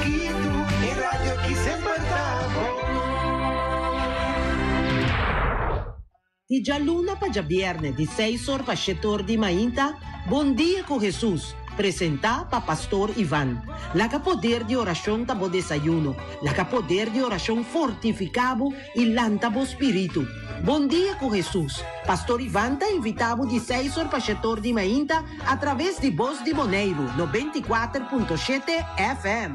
Boneiru, e radio ki semper ta bon. Di djaluna pa djabièrnè di seis or pa shete or di mainta, Bon Dia ku Hesus, presentá pa Pastor Ivan. Laga poder di orashon ta bo desayuno, laga poder di orashon fortifiká bo i lanta bo spiritu. Bon Dia ku Hesus, Pastor Ivan ta invitá bo di seis or pa shete or di mainta atraves di Bos di Boneiru 94.7 FM.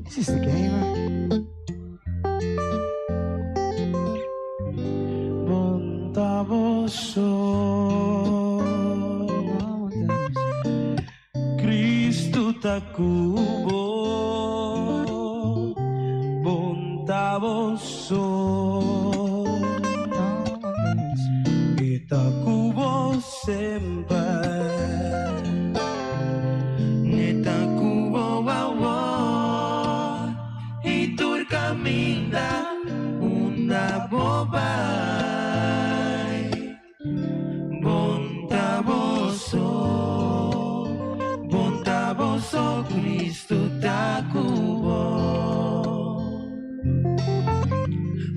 Is this the game? Monta boso Cristo ta ku bo Monta boso E ta ku bo semper E ta ku bo awor I tur kaminda unda bo bai Bon ta boso Bon ta boso Cristo ta ku bo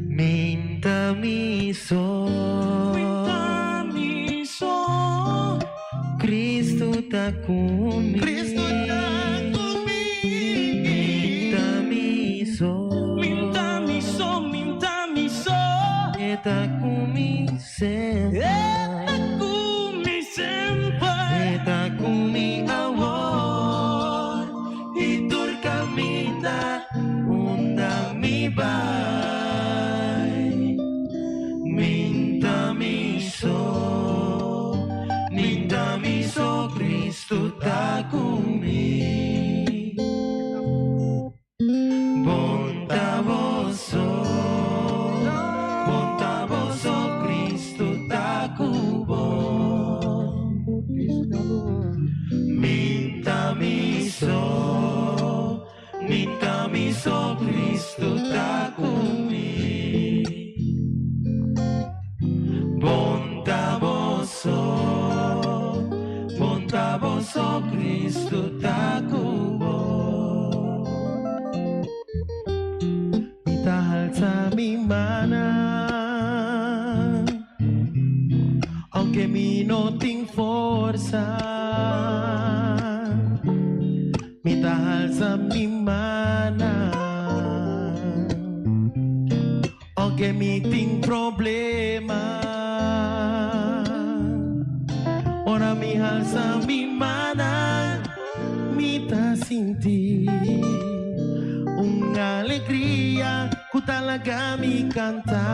Minta mi so Minta mi so Cristo ta ku mi Cristo ta ku mi Minta mi so Minta mi so Minta mi so E ta ku mi semper E ta ku mi semper E ta ku mi awor I tur kaminda unda mi bai Minta mi so Minta mi so Cristo ta ku mi Bon ta boso Bon ta boso Cristo ta ku bo Minta mi so Minta mi so Cristo ta ku mi Bon ta boso Bon ta boso Cristo ta ku bo Mi ta halsa mi mannan Aunke mi no tin forsa Mi ta halsa mi mannan Aunke mi tin problema Ora mi halsa mi mannan Mi ta sinti un alegria ku ta laga mi kanta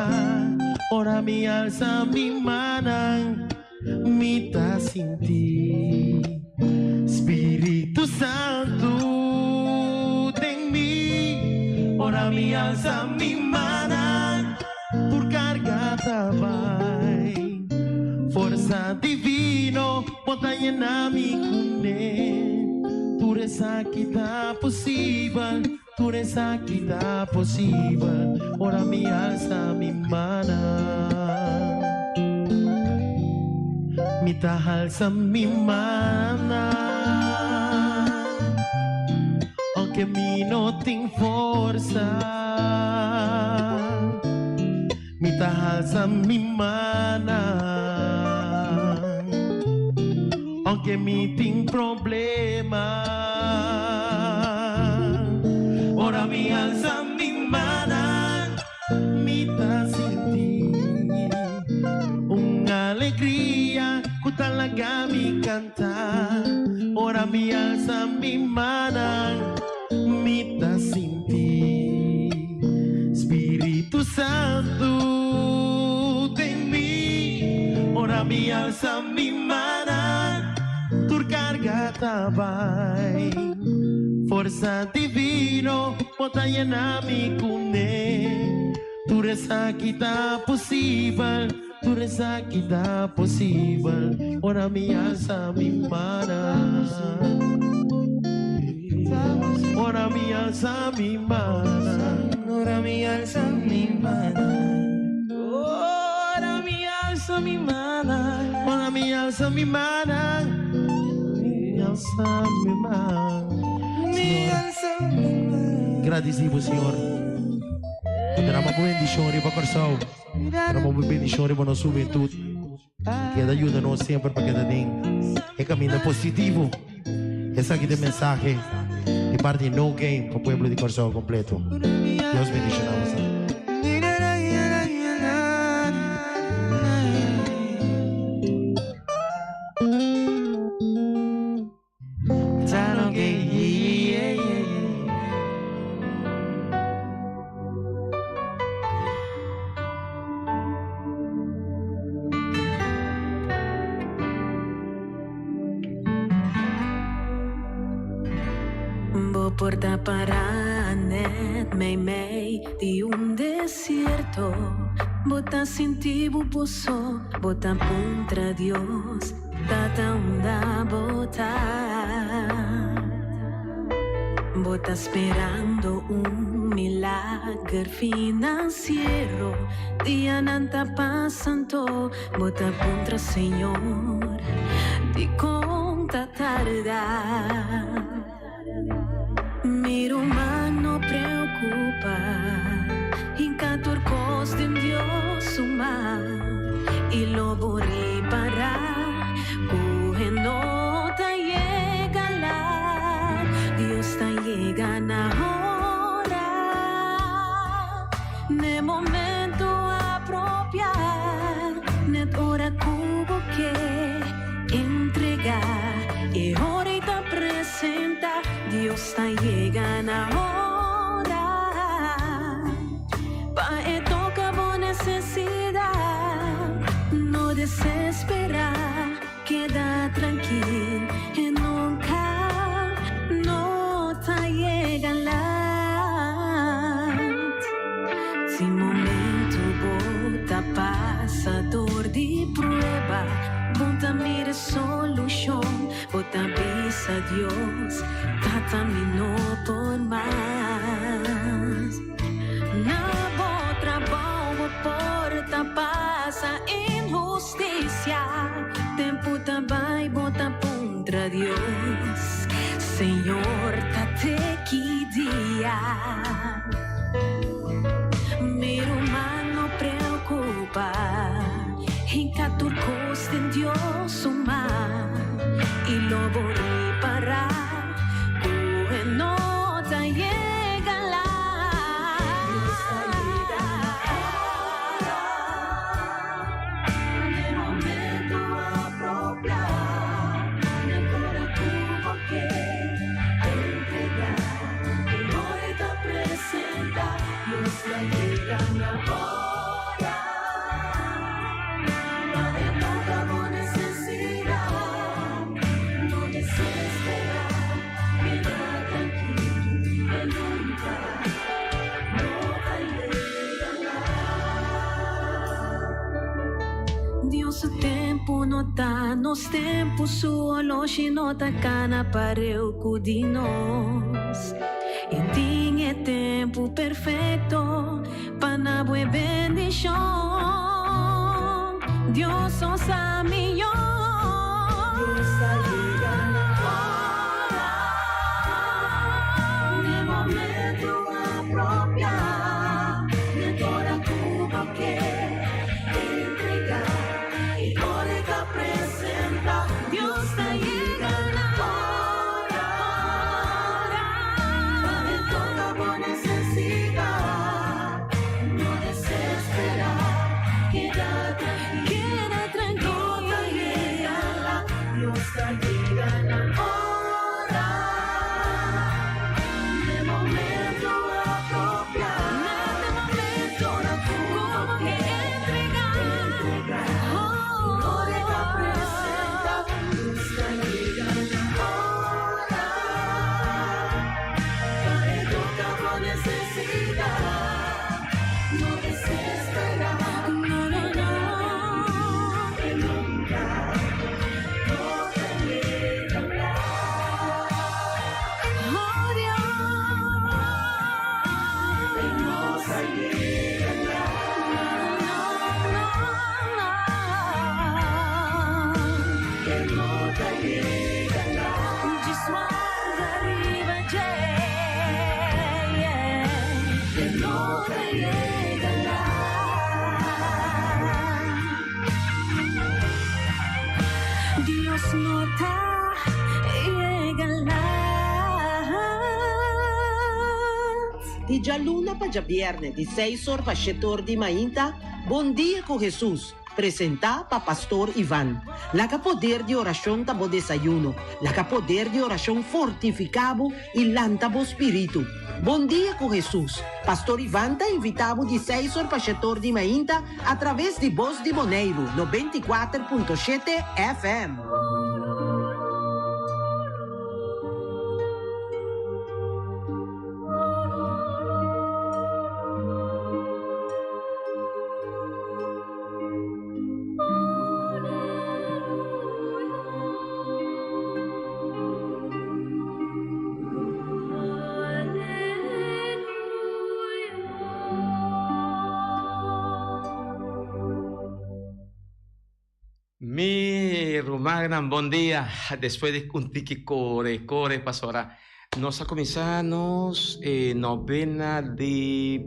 Ora mi halsa mi mannan Mi ta sinti Spiritu Santu den mi Ora mi halsa mi mannan Tur karga ta bai Forsa divino bo ta yena mi kuné Tur esaki ta posibel Tur esaki ta posibel Ora mi alsa mi mannan Mi ta halsa mi mannan Aunke mi no tin forsa Mi ta halsa mi mannan Aunke mi tin problema Ora mi alsa mi mannan Mi ta sinti un alegria ku ta laga mi kanta Ora mi alsa mi mannan Mi ta sinti Spiritu Santu den mi Ora mi alsa mi mannan Tur karga ta bai. Forsa divino bo ta yena mi kuné. Tur esaki ta posibel, tur esaki ta posibel, ora mi alsa mi mana. Ora mi alsa mi mana. Ora mi alsa mi mana. Ora mi alsa mi mana. Ora mi alsa mi mana. Mi alsa mi mana. Mi alsa mi mana. Gradisí bo, Señor. Derama bo bendishon riba Kòrsou. Derama bo bendishon riba nos hubentut. Keda yuda nos semper pa keda den e kaminda positivo. Esaki ta e mensahe di parti di No Game pa pueblo di Kòrsou kompleto. Dios bendishoná boso. Bo por ta para net meimei di un desierto. Bo ta sinti bo bo so, bo ta puntra Dios, Tata unda bo ta? Bo ta sperando un milager financiero, dianan ta pasando, bo ta puntra Señor, dikon ta tarda? Mi ruman no preocupa, hinca tur cos den Dios su man, y lo bo ripara cu e no ta yega laat, Dios ta yega na hora, n'e momento apropia, net ora cu bo ke. Entrega e ora y ta presenta, Dios ta yega na ora pa e toca bo necesidad. No desespera, keda trankil, e nunca no ta yega laat. Si momento bo ta pasa dor di prueba, bo ta mira solushon, bo ta bisa Dios, Tata mi no por mas. Na bo trabou bo por ta pasa inhustisia, tempu ta bai bo ta puntra Dios, Señor ta te ki dia? Mi ruman no preocupa, hinca tur cos den Dios su man y lo bo ripara cu e no ta yega laat. Dios ta yega na ora, n'e momento apropia, n'e ora cu bo ke entrega. E ora e ta presenta, Dios ta yega na ora. Pa e toca bo necesidad, no desespera, keda tranquil, e nunca no ta yega laat. Dios su tempo no ta nos tempo, su oloshi no ta cana pareu cu di nos. E tin e tempu perfecto pa na bo e bendicion. Dios so sa miyor. Dios ta yega na ora, n'e momento apropia, n'e ora cu bo ke entrega e ora e ta presenta. Dios ta yega na ora pa e toca bo necesidad. No desespera, keda tranquil. Keda tranquil. No ta yega laat, Dios ta yega. Di djaluna pa djabierne di seis or pa shete or di mainta, Bon Dia ku Hesus, presentá pa Pastor Ivan. Laga poder di orashon ta bo desayuno, laga poder di orashon fortifiká bo i lanta bo spiritu. Bon Dia ku Hesus, Pastor Ivan ta invitá bo di seis or pa shete or di mainta atraves di Bos di Boneiru 94.7 FM. Mi rumannan bon dia despues di un tiki kore kore pasora nos a kuminsá nos e novena di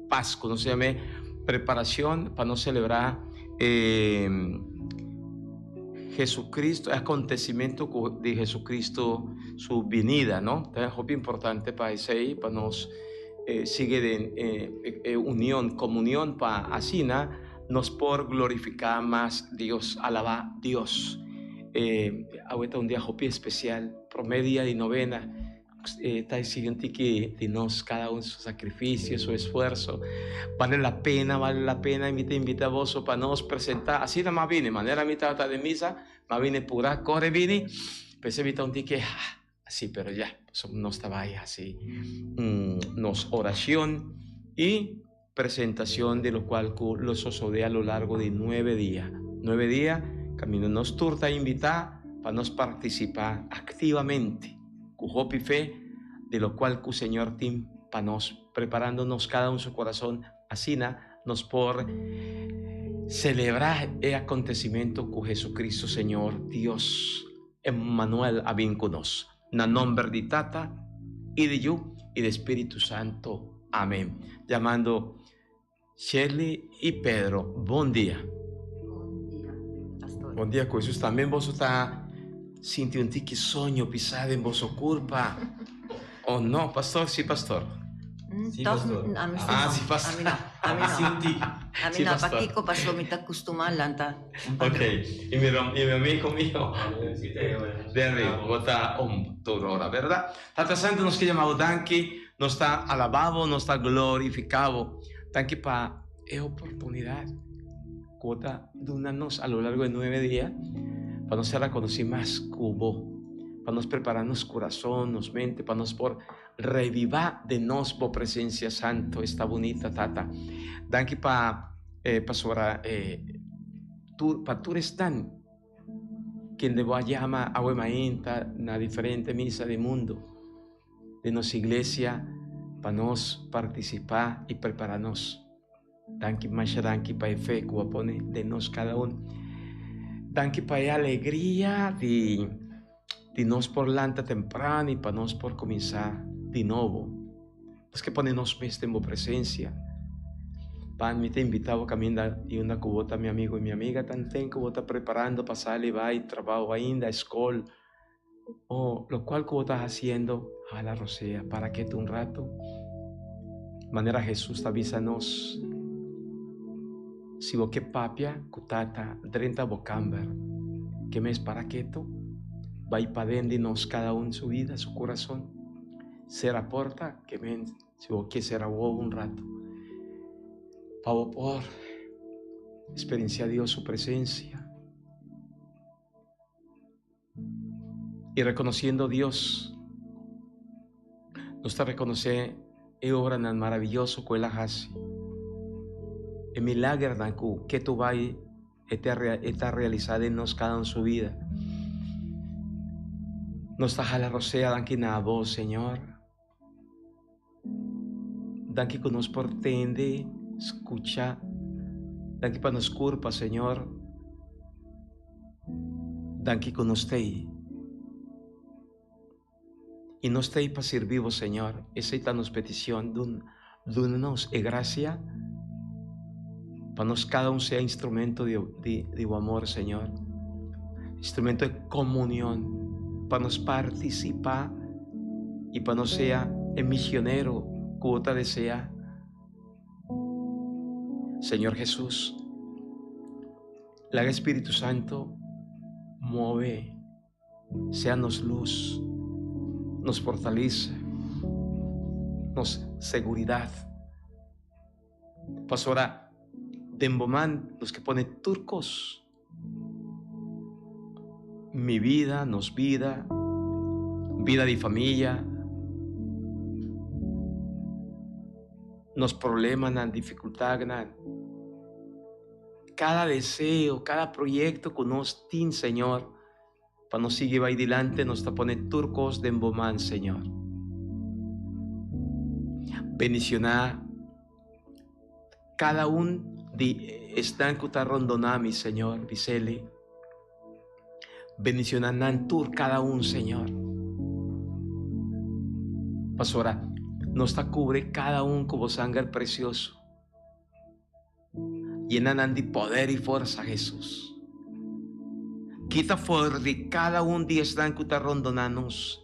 Pasku nos yam'é preparashon pa nos selebrá e Jesucristo e akontesimentu ku di Jesucristo su binida no ta hopi importante pa esei pa nos sigui den e union komunion pa asina nos por glorifiká mas Dios, alabá Dios. E awe ta un dia hopi espesial, promé dia di novena, e ta sigui un tiki di nos kada un su sakrifisio, su esfuerso. Bale la pena, bale la pena, i mi ta invitá boso pa nos presentá, asina mi a bini, manera mi tabata den misa, mi a bini purá, kore bini, p'esei mi ta un tiki Sí, pero ya, pasobra nos ta bai hasi nos oracion y presentacion di locual cu lo sosode a lo largo di nuebe dia. Nuebe dia caminda nos tur ta invita pa nos participa activamente cu hopi fe di locual cu Señor tin pa nos, preparando nos cada un su corazon asina nos por celebra e acontecimento cu Jesucristo Señor Dios Emmanuel a bin ku nos. Na nomber di Tata, i di Yu, i di Spiritu Santo. Amen. Yamando Shirley i Pedro, bon dia. Bon dia, pastor. Bon dia ku Hesus. Tambe boso ta sinti un tiki soño pisá den boso kurpa o no, pastor? Si, pastor. Sí, pastor. Ami sí Ah, no. sí, pastor. Ami no. Ami Ami sí no. un tiki. Ami Sí, no. pastor. Pakiko paso mi ta kustumá lanta. Ok, y mi y mi amigo mío, Derry, bo ta om tur ora, verdad? Tata Santo, nos ke yama bo danki, nos ta alaba bo, nos ta glorifica bo. Danki pa e oportunidad ku bo ta duna nos a lo largo di nuebe dia pa nos ser reconoci mas ku bo, pa nos prepara nos curason, nos mente, pa nos por reviva den nos bo presencia santo. Esta bunita, Tata. Danki pa E pasobra e tur pa tur esnan kende bo a yama awe mainta na diferente misa di mundu den nos iglesia pa nos partisipá i prepará nos. Danki masha danki pa e fe ku bo a pone den nos kada un. Danki pa e alegria di di nos por lanta tempran i pa nos por kuminsá di nobo. Nos ke pone nos mes den bo presensia. Pan, mi ta invitá bo kaminda di unda ku bo ta, mi amigo i mi amiga, tanten ku bo ta preparando pa sali bai trabou ainda, skol, o lokual ku bo ta hasiendo, hala rosea, para ketu un ratu. Manera Hesus ta bisa nos, si bo ke papia ku Tata, drenta bo kamber, ke mes para ketu, bai paden di nos kada un su bida, su kurason. Sera porta ke men si bo ke sera wowo un rato pa bo por experiencia Dios su presencia y reconociendo Dios nos ta reconoce. E obranan maraviyoso ku el a hasi, e milagernan ku ketu bai e ta realisá den nos kada un su bida. Nos ta hala rosea danki na abo, Señor. Danki ku nos por tende, skucha. Danki pa nos kurpa, Señor. Danki ku nos t'ei. I nos t'ei pa sirbi bo, Señor. Esei ta nos peticion. Dun, duna nos e gracia pa nos cada un sea instrumento di, di, di bo amor, Señor. Instrumento de comunión, pa nos participa i pa nos sea e misionero cu bo ta desea. Señor Jesús, laga Espíritu Santo move. Sea nos lus, nos fortalesa, nos seguridad. Pasobra den bo man nos ke pone tur kos, mi bida, nos bida, bida di familia, nos problemanan, dificultadnan. Cada deseo, cada proyecto cu nos tin, Señor, pa nos sigui bay dilante, nos ta pone tur cos den Bo man, Señor. Bendiciona cada un di esnan cu ta rondona mi, Señor, bisele. Bendiciona nan tur cada un, Señor. Pasobra nos ta cubre cada un cu Bo sanger precioso. Yena nan di poder i forsa, Hesus. Kita for di kada un di esnan ku ta rondoná nos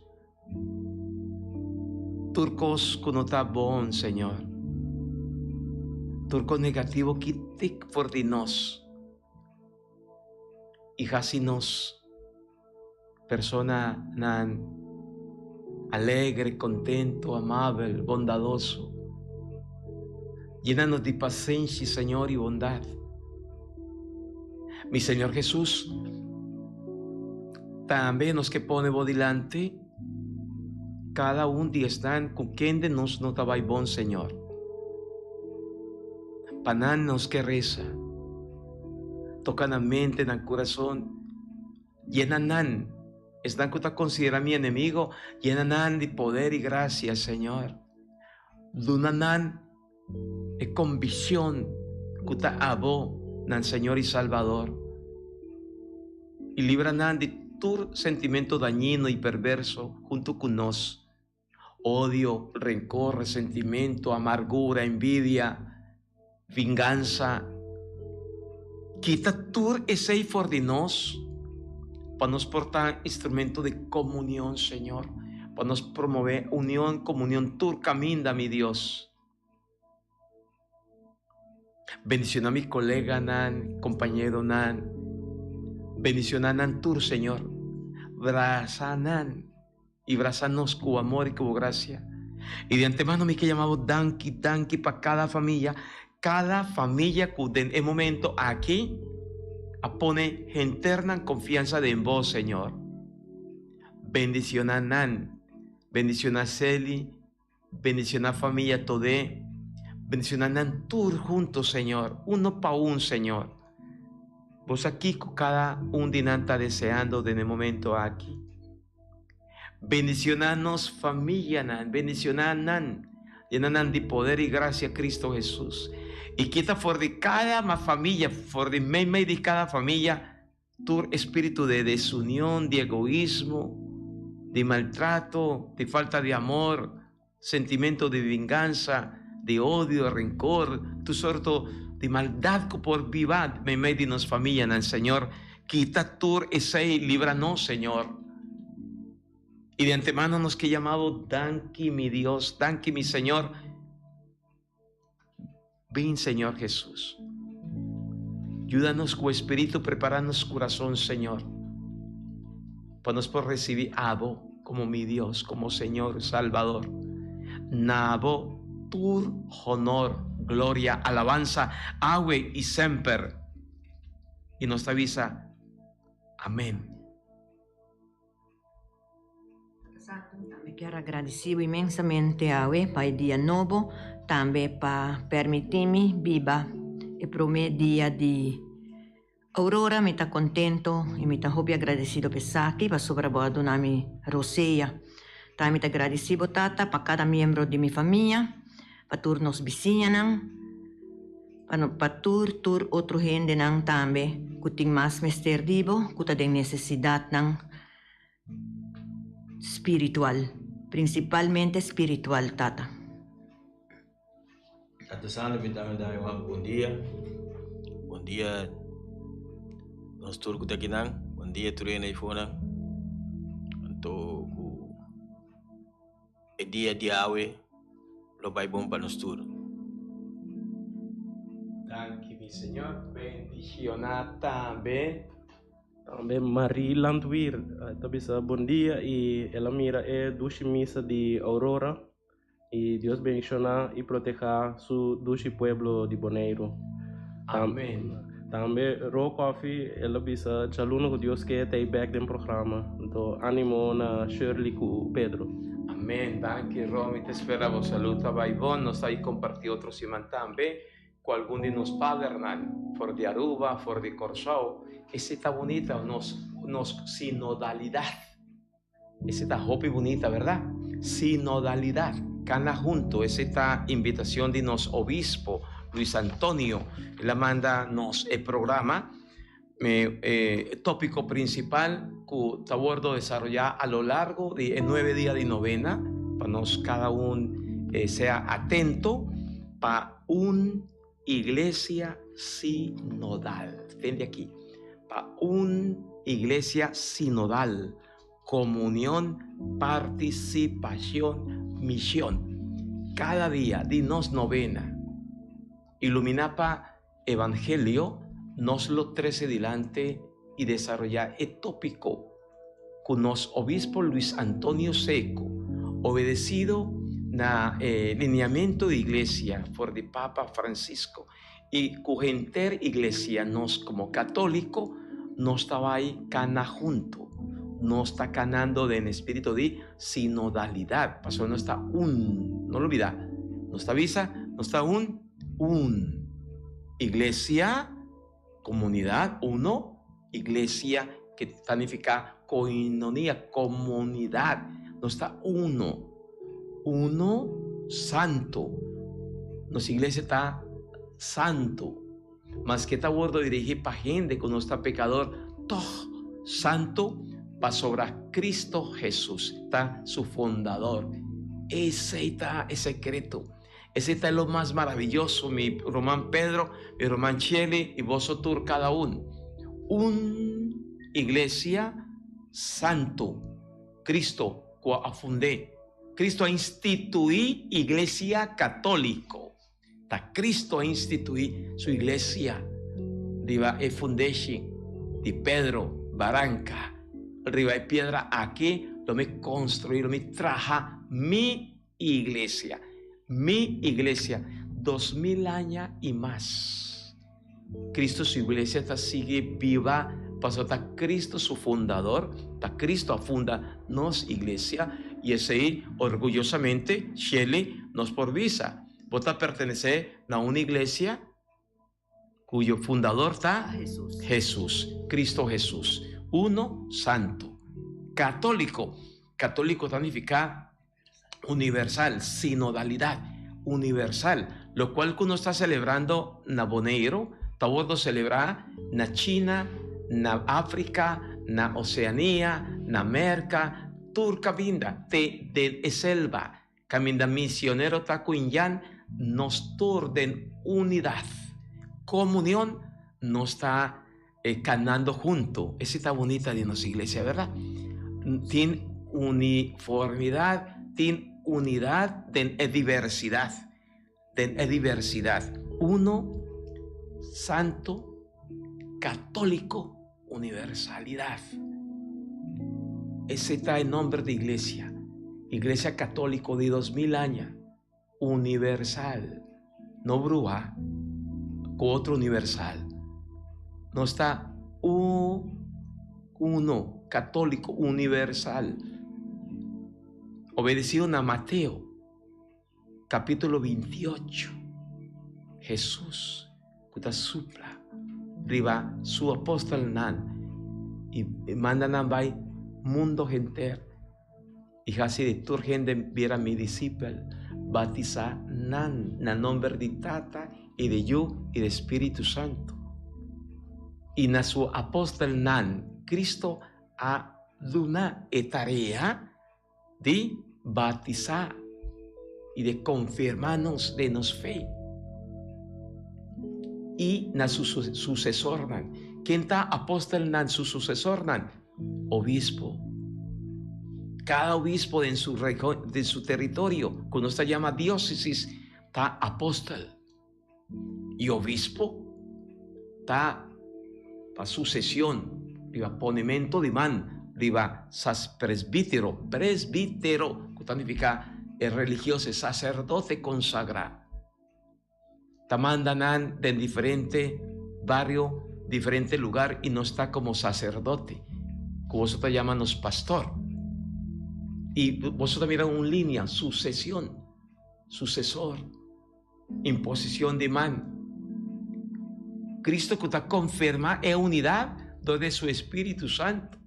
tur kos ku no ta bon, Señor. Tur kos negativo kitik for di nos i hasi nos Personanan alegre, contento, amabel, bondadoso. Llenanos di pasenshi, Señor, y bondad. Mi Señor Jesús, tambe nos ke pone bo dilanti cada un di esnan cu kende nos no ta bay bon, Señor. Pa nan nos ke reza. Toca nan mente, nan curazon. Yena nan, esnan ku ta konsiderá mi enemigo, yena nan di poder i grasia, Señor. Duna nan e konvikshon ku ta abo nan Señor i Salbador, i libra nan di tur sentimentu dañino i perverso huntu ku nos, odio, renkor, resentimentu, amargura, envidia, vingansa. Kita tur esei for di nos pa nos por ta instrumento di komunion, Señor, pa nos promove union, komunion tur kaminda, mi Dios. Bendiciona mi coleganan, compañeronan. Bendiciona nan tur, Señor. Brasa nan y brasa nos cu amor y cu bo gracia. Y de antemano mi ke yama bo danki, danki pa cada familia, cada familia cu den e momento aki a pone henter nan confiansa den bo, Señor. Bendiciona nan. Bendiciona Celi. Bendiciona familia Todé. Bendiciona nan tur hunto, Señor, uno pa un, Señor. Bo sa kico cada un di nan ta deseando den e momento aki. Bendiciona nos familianan, bendiciona nan, yena nan di poder y gracia Cristo Jesus. Y kita for di cada familia, for di meimei di cada familia, Tur espíritu de desunion, di egoismo, di maltrato, di falta di amor, sentimento di vingansa, di odio, rencor, tur sorto di maldad cu por biba meimei di nos famianan, Señor, kita tur esey, libra nos, Señor. Y de antemano nos ke yama Bo, danki mi Dios, danki mi Señor. Bin, Señor Jesús. Yúdanos cu Espíritu prepara nos curazón, Señor, pa nos por recibi abo como mi Dios, como Señor Salvador. Na abo tur honor, gloria, alabanza, awe y semper. Y nos ta bisa, Amén. Santo, amén. Mi kier a gradisibo inmensamente awe pa e dia nobo, tambe pa permití mi biba e promé dia di Aurora. Mi ta kontento i mi ta hopi agradesido pa esaki pasobra bo a duna mi rosea. Tambe mi ta gradisí bo Tata pa kada miembro di mi famia, pa tur nos bisiñanan, pa no pa tur tur otro hendenan tambe ku tin mas mester di bo, ku ta den nesesidatnan spiritual, prinsipalmente spiritual, Tata. Tata Santo mi tambe ta yama bo bon dia. Bon dia nos tur ku ta akinan. Bon dia tur hende ayifonan. Anto ku e dia di awe lo bai bon pa nos tur. Danki mi Señor. Bendiciona tambe. Tambe Marie Landweer ta bisa bon dia y el a mira e dushi misa di Aurora. I Dios bendishoná i protehá su dushi pueblo di Boneiru. Amen. Tambe Ro Coffee el a bisa djaluna ku Dios ke ta ei bek den programa. Anto animo na Shirley ku Pedro. Amen danki Ro mi ta spera bo salud ta bai bon nos ta i komparti otro siman tambe ku algun di nos padernan for di Aruba for di Kòrsou esei ta bunita nos nos sinodalidat. Esei ta hopi bunita, berdad? Sinodalidad, cana hunto, esei ta invitacion di nos obispo Luis Antonio. El a manda nos e programa, e topico principal cu ta wordo desaroya a lo largo di e nuebe dia di novena, pa nos cada un sea atento pa un Iglesia sinodal. Tende aki. Pa un iglesia sinodal, comunion, participacion, mision. Cada dia di nos novena, ilumina pa Evangelio, nos lo trece dilanti y desaroya e topico cu nos Obispo Luis Antonio Seco, obedecido na e lineamento di Iglesia for di Papa Francisco y cu henter Iglesia nos como catolico nos ta bay cana hunto, nos ta canando den espirito di sinodalidad, pasobra nos ta un, no lubida, nos ta bisa nos ta un, un Iglesia. Comunidad, uno, Iglesia, ke ta nifiká koinonia, komunidat. Nos ta uno, uno santu. Nos iglesia ta santu. Maske ta wordo dirigí pa hende ku nos ta pekador, tòg santu pasobra Cristo Hesus ta su fundador. Esei ta e sekreto. Esei ta lo mas maravilloso, mi ruman Pedro, mi ruman Cheli y boso tur cada un. Un iglesia santo, Cristo cu a fund'é. Cristo a instituí Iglesia Católico. Ta Cristo a instituí su iglesia riba e fundeshi di Pedro, baranca. Riba e piedra aki lo mi construí, lo mi traha mi Iglesia, mi iglesia, 2000 aña y mas. Cristo su iglesia ta sigui biba pasobra ta Cristo su fundador, ta Cristo a funda nos iglesia y esey orguyosamente Shelley nos por bisa, bo ta pertenece na un iglesia cuyo fundador ta Jesús, Cristo Jesús, uno santo, católico. Católico ta nifica universal, sinodalidad universal, locual cu nos ta celebrando na Boneiro ta wordo celebra na China, na Africa, na Oceania, na Merca, tur caminda te den e selva caminda misionero ta cu Indian, nos tur den unidad, comunion nos ta Canando hunto. Ese ta bunita di nos iglesia, verdad? Tin uniformidad, tin unidad den e diversidad. Den e diversidad. Uno, santo, católico, universalidad. Ese ta e nomber di iglesia. Iglesia católico di 2000 aña. Universal. No bruha ku otro universal. Nos ta uno, katóliko, universal. Obedecido na Mateo, capítulo 28, Jesús ku ta supla riba su apóstolnan i manda nan bai mundo henter i hasi di tur hende bira mi disipel, batisá nan na nomber di Tata i di Yu i di Spiritu Santu. I na su apóstolnan Cristo a duna e tarea di batisá i di konfirmá nos den nos fe i na su susesornan. Ken ta apòstelnan su susesornan? Obispo. Kada obispo den su den su teritorio, ku nos ta yama diósesis, ta apòstel. I obispo ta pa susesion riba ponemento di man riba sas presbítero, presbítero ku ta nifiká e religioso, e saserdote konsagrá. Ta manda nan den diferente bario, diferente lugar i nos ta komo saserdote, ku boso ta yama nos pastor. I boso ta mira un linia, susesion, susesor. Imposicion di man. Cristo cu ta confirma e unidad dor di su Espiritu Santo.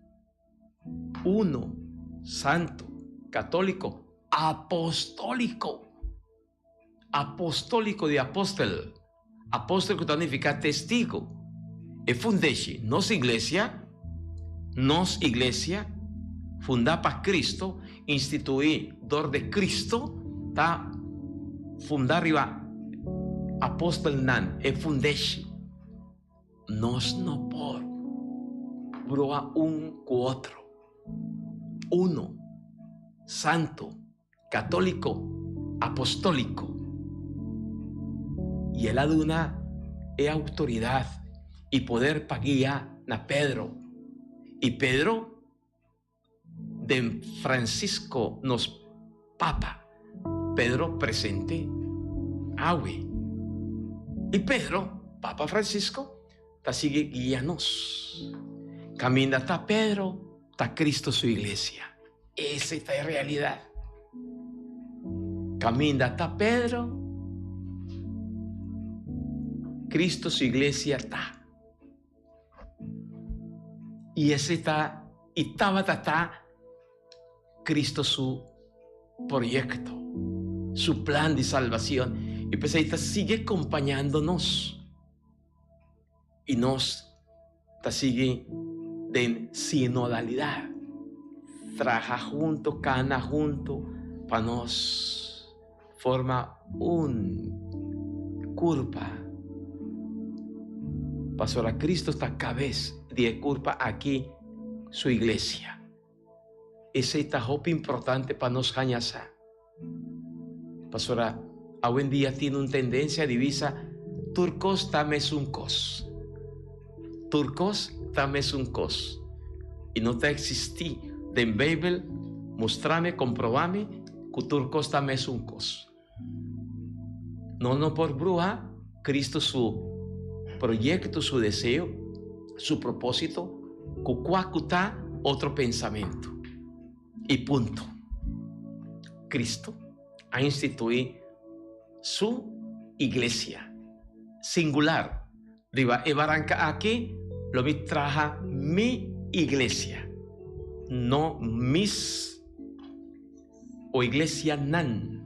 Uno, santo, catolico, apostolico. Apostolico di apostel. Apostel cu ta nifica testigo. E fundeshi, nos iglesia, nos iglesia, funda pa Cristo, institui dor di Cristo, ta funda riba apostelnan, e fundeshi. Nos no por broa un cu otro. Uno, santo, Católico Apostólico y el a duna e autoridad y poder pa guia na Pedro y Pedro den Francisco nos Papa Pedro presente awe y Pedro Papa Francisco ta sigui guia nos caminda ta Pedro ta Cristo su iglesia. Esa ta e realidad. Caminda ta Pedro, Cristo su iglesia ta. Y ese ta y tabata ta Cristo su proyecto, su plan di salvacion. Y p'esei ta sigui acompañando nos. Y nos ta sigui den sinodalidad, traha hunto, cana hunto pa nos forma un curpa. Pasobra Cristo ta cabes di e curpa aki, su iglesia. Esey ta hopi importante pa nos haña sa. Pasobra awendia tin un tendensia di bisa tur kos ta mesun kos. Tur kos ta mesun kos. I no ta eksistí den Beibel, mustra mi, komprobá mi ku tur kos ta mesun kos. Nos no por bruha Cristo su proyecto, su deseo, su propósito ku kua ku ta otro pensamentu. I punto. Cristo a instituí su iglesia singular. Riba e baranka aki lo mi traha mi iglesia, no mis o iglesianan.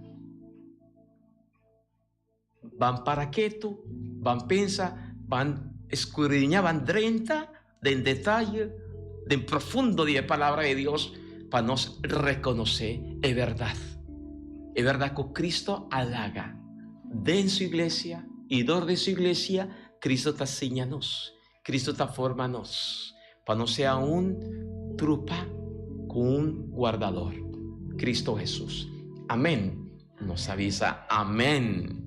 Ban para ketu, ban pensa, ban escudriña, ban drenta den detaye, den profundo di e Palabra di Dios pa nos reconoce e berdad. E berdad cu Cristo a laga den su iglesia y dor di su iglesia Cristo ta siña nos, Cristo ta forma nos pa nos sea un trupa cu un guardador, Cristo Jesus. Amen. Nos a bisa amen.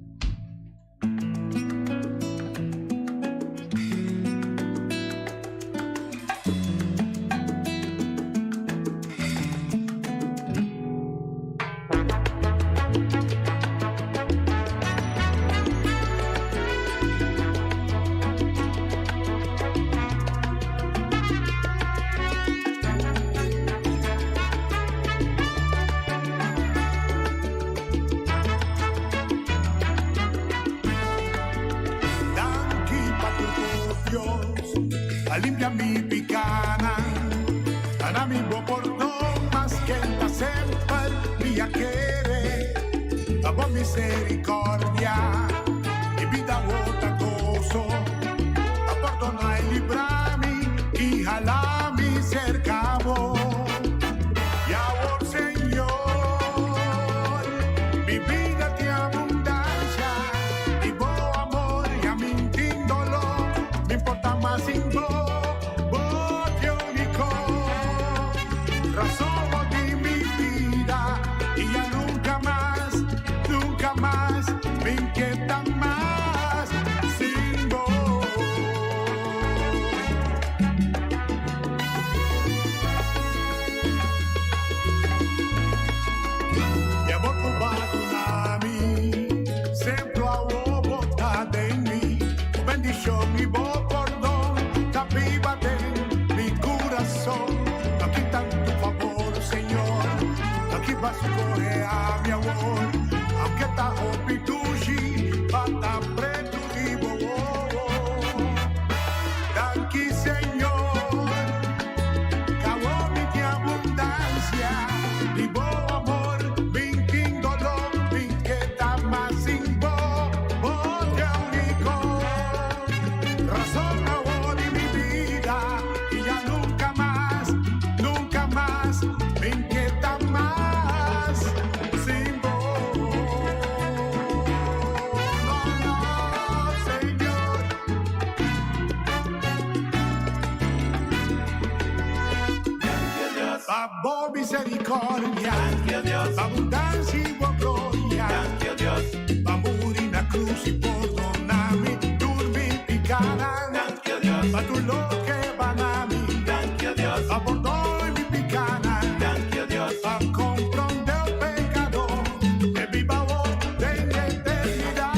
A limpia mi picana. Ana mi bo pordon mas que ta semper mi a quere. A bo misericordia mi vida bota gozo. A pordona y librami y jalami cerca bo. Y ahora Señor, mi vida te abundancia y bo amor y a mi dolor, me importa más sin bo, bo te único, razón de mi vida y ya nunca más, nunca más me inquieta más sin vos. Mi amor cubano mi, sempre a bota de mí. Bendición y bo perdón, ta viva de mi corazón. Aquí tanto favor, Señor, aquí vas a correr a mi amor. Aunque ta hopitushi, pata preto y bo. Danki, Señor. Cabo mi de abundancia y bo amor, min dolor, min que ta más sin bo, bo te único. Razón ahora de mi vida y ya nunca más, nunca más, me inquieta más sin vos. No, no, Señor. Pa' misericordia, abundancia y bo gloria. Pa' morir na cruz y perdonarme, dormir picada. Pa' tu lo que van a mí, pa' perdón mi picada. Pa' comprender el pecado, que viva vos de la eternidad.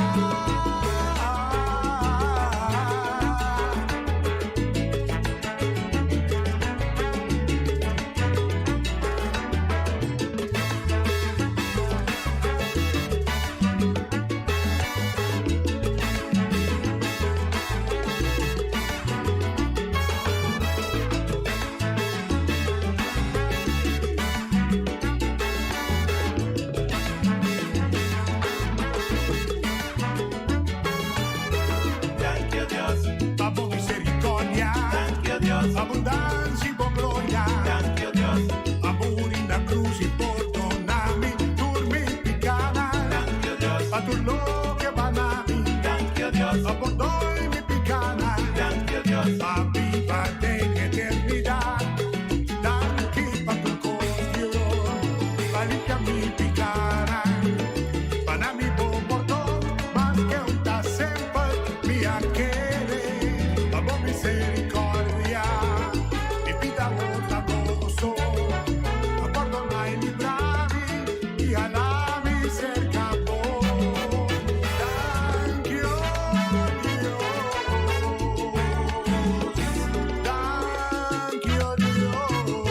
Pa' bo misericordia, abundancia y bo gloria. Amor en la cruz y perdoname, dormir picada. Pa' tu lo que van a mí, pa' perdón mi picada. Pa' viva de eternidad. Danke pa' tu cuestión, pa' limpiar mi picada. Para mi pordón, más que un sempre mi aquere, pa' bo misericordia, mi vida bota gozo, pa' perdonar y librarme, y alami cerca vos. Thank you, Dios. Thank you, Dios.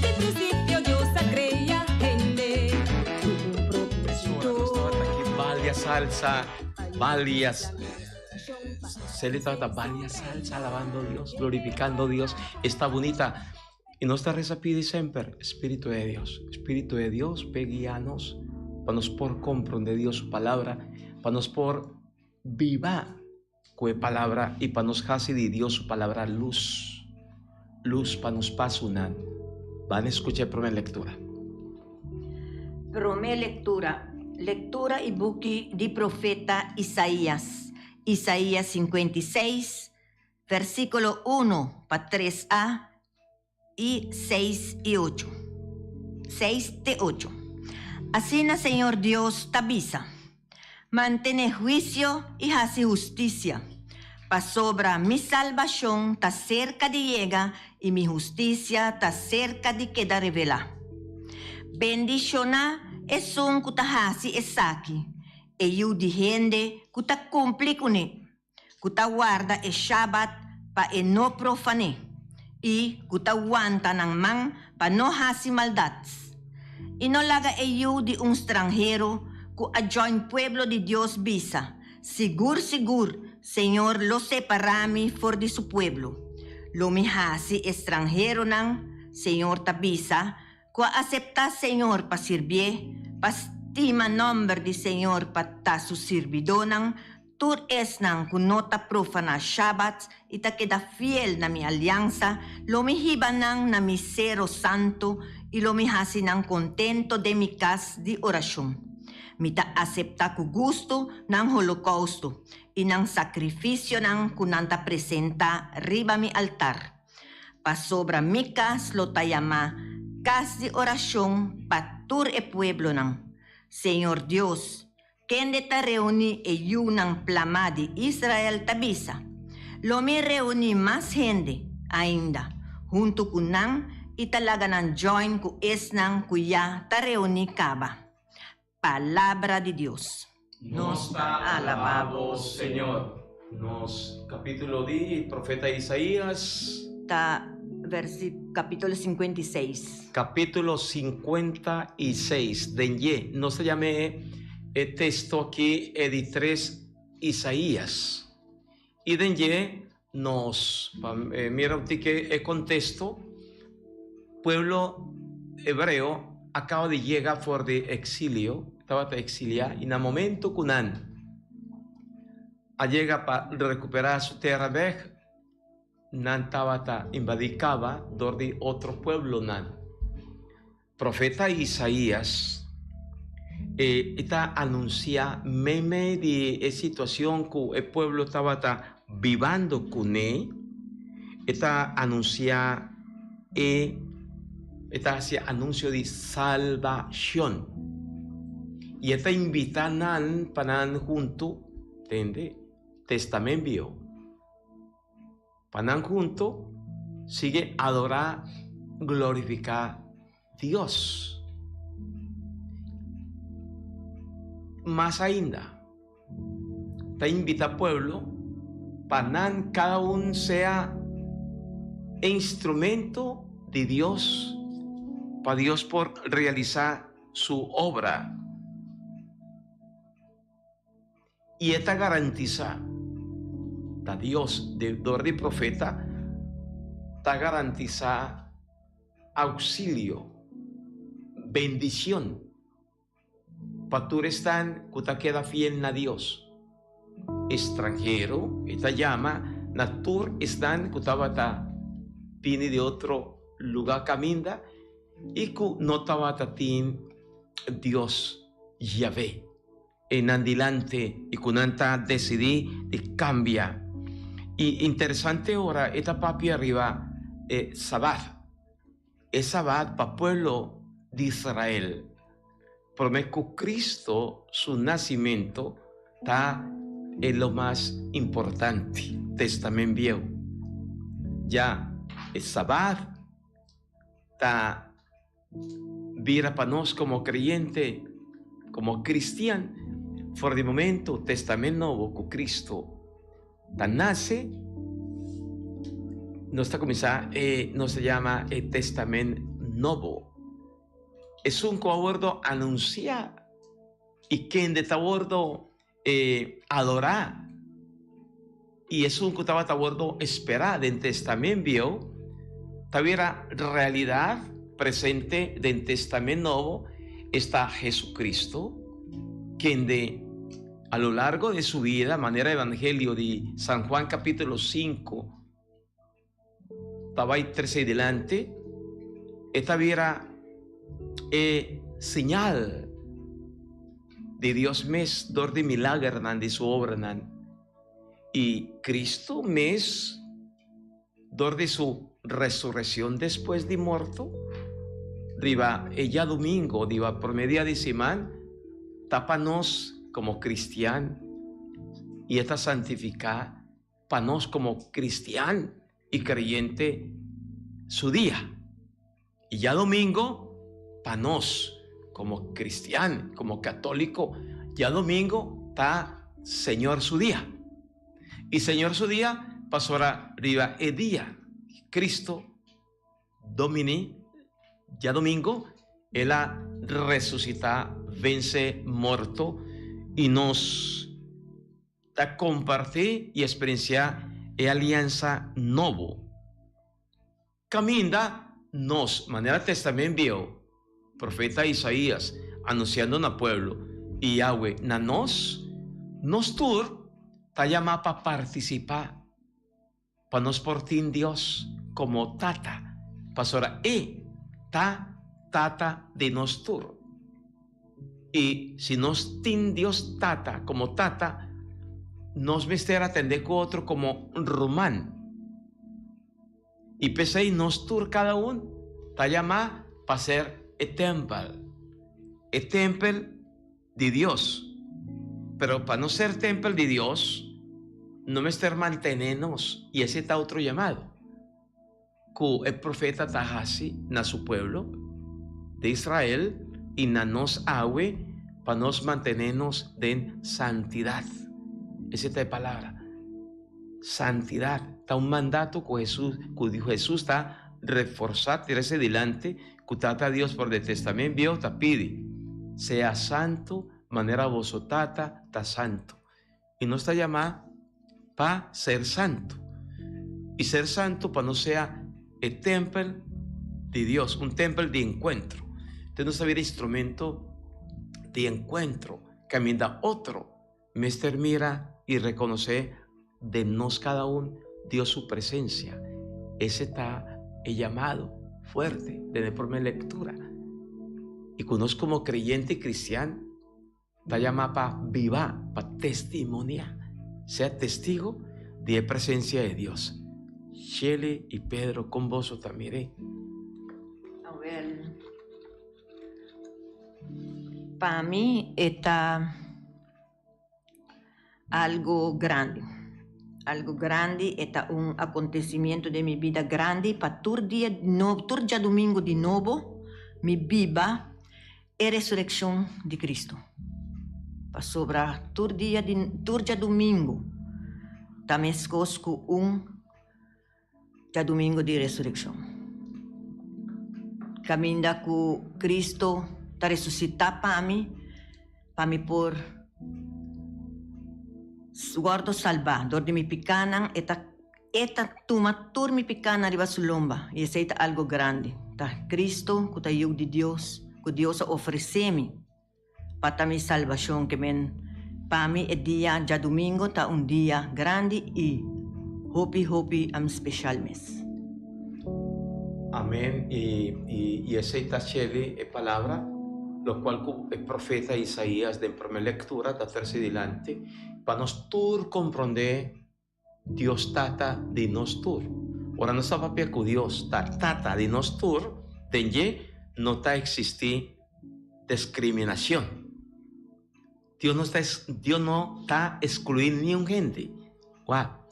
Di principio Dios a crea hende. Valia salsa, valias. Se le trata valia salsa, alabando a Dios, glorificando a Dios. Está bonita. Y nuestra reza pide siempre, Espíritu de Dios, Espíritu de Dios, pe guianos, pa nos por comprender Dios su palabra, pa nos por viva cue palabra y pa nos hasi de Dios su palabra luz, luz pa nos pasunan. Van a escuchar primera lectura. Prome lectura. Lectura y buki di profeta Isaías. Isaías 56, versículo 1 pa 3a y 6 y 8. 6 te 8. Asina Señor Dios ta bisa. Mantene huicio y haci husticia. Pasobra mi salbashon ta serka di yega i mi hustisia ta serka di keda revelá. Bendishoná esun ku ta hasi esaki, e yu di hende ku ta kumpli kuné, ku ta warda e Shabat pa e no profané, i ku ta wanta nan man pa no hasi maldat. I no laga e yu di un stranhero ku a join pueblo di Dios bisa, Sigur, sigur, Señor lo separá mi for di su pueblo. Lo mi hasi e stranheronan, Señor ta bisa, ku a aseptá Señor pa sirbié, pa stima nòmber di Señor pa ta su sirbidónan, tur esnan ku no ta profaná Shabat i ta keda fiel na mi aliansa, lo mi hiba nan na mi sero santu i lo mi hasi nan kontento den mi kas di orashon. Mi ta aseptá ku gustu nan holokousto i nan sakrifisionan ku nan ta presentá riba mi altar. Pasobra mi kas lo ta yamá kas di orashon pa tur e pueblonan. Señor Dios, kende ta reuní e yunan plamá di Israel, ta bisa, Lo mi reuní mas hende ainda huntu ku nan i ta laga nan join ku esnan ku ya ta reuní kaba. Palabra di Dios. Nos ta alabá bo, Señor. Nos capítulo di profeta Isaías. Ta versi capítulo 56. Capítulo 56. Den dje nos ta yam'é e texto aki e di tres Isaías. I den dje nos pa mira un tiki e contexto, pueblo hebreo a caba di yega for di exilio, tabata exilia, i na momento cu nan a yega pa recupera su tera bek, nan tabata invadi caba dor di otro pueblonan. Profeta Isaías e ta anunsiá meimei di e situashon ku e pueblo tabata bibando kuné, e ta anunsiá e e ta hasi anunsio di salbashon. I e ta invitá nan pa nan huntu tende Testament Bieu. Pa nan hunto sigui adorá glorifiká Dios. Mas ainda, ta invitá pueblo pa nan kada un sea e instrumento di Dios pa Dios por realisá su obra. I e ta garantisá, ta Dios, dor di profeta, ta garantisá auxilio, bendicion, pa tur esnan cu ta keda fiel na Dios. Estranhero, e ta yama na tur esnan cu tabata bini di otro lugar caminda i cu no tabata tin Dios Yahvé. E nan dilanti i ku nan ta desidí di kambia. I interesante ora e ta papia riba e Sabat. E Sabat pa pueblo di Israel promé ku Cristo su nasimentu ta e lo mas importante. Testament Bieu. Ya e Sabat ta. Bira pa nos komo kreyente, komo kristian, for di momento Testament Nobo ku Kristu ta nase, nos ta kuminsá e nos ta yama e Testament Nobo. Esun ku a wordo anunsiá i kende ta wordo E adorá i esun ku tabata wordo esperá den Testament Bieu ta bira realidat presente den Testament Nobo, esta Jesucristo, kende a lo largo de su vida, manera Evangelio di San Juan capítulo 5 ta bai trese dilanti, e ta bira e señal di Dios mes dor di milagernan di su obranan. I Cristo mes dor di su resurreccion despues di morto, riba e djadumingo, riba prome dia di siman, ta pa nos como cristian i e ta santifica. pa nos komo kristian i kreyente su dia. I djadomingo pa nos komo kristian, komo katóliko, djadomingo ta Señor su dia. I Señor su dia pasobra riba e dia Cristo Domini, djadomingo, el a resusitá, vense morto i nos ta kompartí i eksperensiá e aliansa nobo. Kaminda nos, manera Testament Bieu, profeta Isaías anunsiando na pueblo i Yahweh na nos, nos tur ta yamá pa partisipá. Pa nos por tin Dios komo Tata, pasobra E ta Tata di nos tur. I si nos tin Dios Tata komo Tata, nos mester atendé ku otro komo ruman. I p'esei nos tur kada un ta yamá pa ser e tèmpel, e tèmpel di Dios. Pero pa nos ser tèmpel di Dios, no mester mantené nos, i esei ta otro yamado ku e profeta ta hasi na su pueblo di Israel i na nos awe pa nos mantené nos den santidat. Esei ta e palabra. Santidat ta un mandato ku Hesus ku Hesus ta reforsá trese dilanti ku Tata Dios por di Testament Bieu ta pidi, Sea santu manera boso Tata ta santu. I nos ta yamá pa ser santu. I ser santu pa nos sea e tèmpel di Dios, un tèmpel di enkuentro. Entonces nos ta bira instrumento di enkuentro kaminda otro Mester mira i rekonosé den nos kada un Dios su presensia. Ese ta e yamado fuerte den e promé lektura. I ku nos komo kreyente kristian ta yamá pa biba, pa testimoniá, sea testigo di e presensia di Dios. Shelley i Pedro, kon boso ta mir'é? Awel, pa mi e ta. Algo grandi. Algo grandi e ta un acontecimiento den mi bida grandi pa tur dia no tur djadumingo di nobo mi biba e resureccion di Cristo. Pasobra tur dia di tur djadumingo ta mescos cu un Djadumingu di Resurekshon, kaminda ku Kristu ta resusitá pa mi, pa mi por wòrdu salbá dor di mi pikánan. E ta E ta tuma tur mi pikánan riba Su lomba, i esei ta algu grandi. Ta Kristu ku ta Yu di Dios, ku Dios a ofresé mi pa ta mi salbashon ke men pa mi e dia djadumingo ta un dia grandi i hopi hopi am special mes. Amen i i esei ta chedi e palabra lokual ku e profeta Isaías den prome lektura ta trese dilanti pa nos tur komprondé Dios Tata di nos tur. Ora nos ta papia ku Dios ta Tata di nos tur, den dje no ta eksistí deskriminashon. Dios no ta Dios no ta eskluí niun hende. Wak,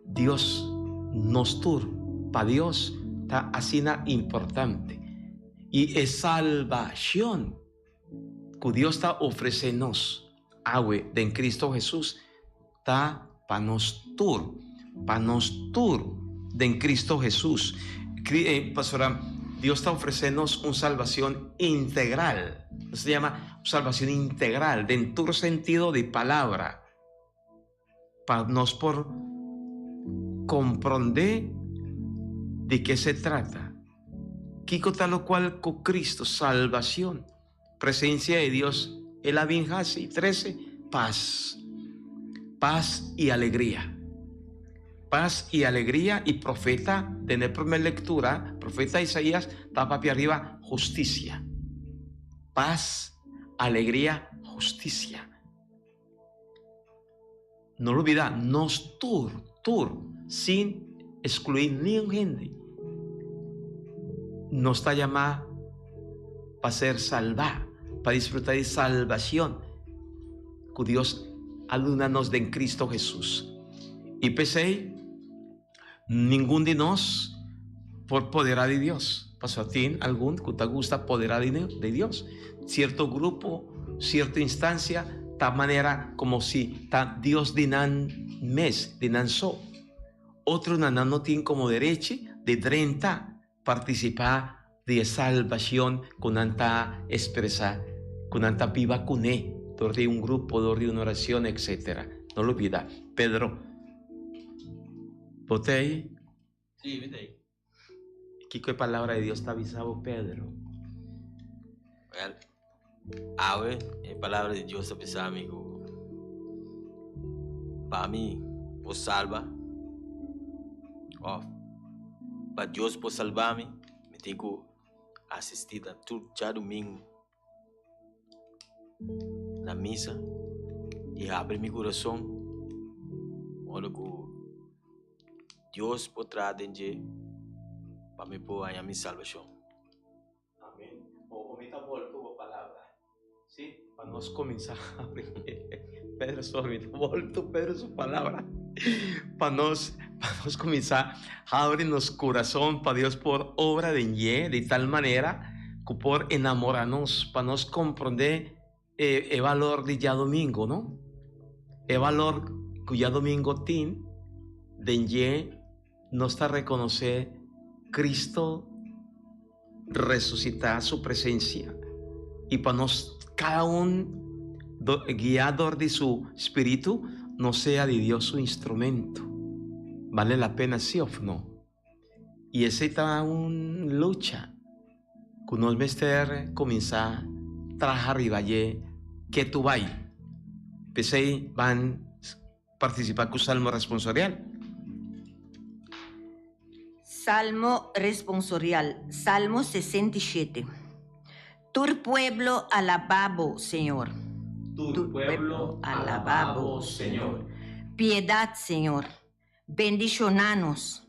Dios nos tur, pa Dios ta asina importante. I e salbashon ku Dios ta ofresé nos awe den Kristu Hesus Ta pa nos tur, pa nos tur den Cristo Hesus. Pasobra Dios ta ofrece nos un salbacion integral. Nos ta yama un salbacion integral den tur sentido di palabra. Pa nos por comprende di ke se trata. Kico ta locual cu Cristo, salbacion. Presencia di Dios el a bin haci, trece paz, paz y alegria. Paz y alegria y profeta den e primer lectura, profeta Isaías ta papia riba husticia. Paz, alegria, husticia. No lubida, nos tur, tur, sin exclui niun hende, nos ta yamá pa ser salbá, pa disfrutá di salbacion cu Dios a duna nos den Cristo Jesus. I p'esei ningun di nos por poderá di Dios, pasobra tin algun ku ta gusta poderá di Dios. Sierto grupo, sierto instansia ta manera komo si ta Dios di nan mes, di nan so. Otronan nan no tin komo derechi di drenta partisipá di e salbashon ku nan ta ekspresá, ku nan ta biba kuné dor di un grupo, dor di un orashon, etsetera. No lubida, Pedro, bo ta ei? Sí, mi ta ei. Kiko e Palabra di Dios ta bisa bo, Pedro? Wèl, awe e Palabra di Dios ta bisa mi ku pa mi por salba òf pa Dios por salba mi, mi tin ku asistí na tur djadumingu na misa i habri mi kurason ora ku Dios por traha den dje pa mi por haña mi salbashon. Amen. O mi ta bolto bo palabra. Sí, pa nos kuminsá Pedro su mi ta bolto Pedro su palabra. Pa nos, pa nos kuminsá habri nos kurason pa Dios por obra den dje di tal manera ku por enamorá nos, pa nos komprondé e e balor di djadumingu, no? E balor ku djadumingu tin den dje nos ta rekonosé Cristo resusitá su presensia i pa nos kada un guiá dor di su spiritu nos sea di Dios su instrumento. Bale la pena si òf no? I esei ta un lucha ku nos mester kuminsá traha riba dje ketu bai. P'esei ban Partisipá ku Salmo Responsorial. Salmo Responsorial, Salmo 67. Tur pueblo alabá bo, Señor. Tur pueblo alabá bo, Señor. Piedat, Señor. Bendishoná nos.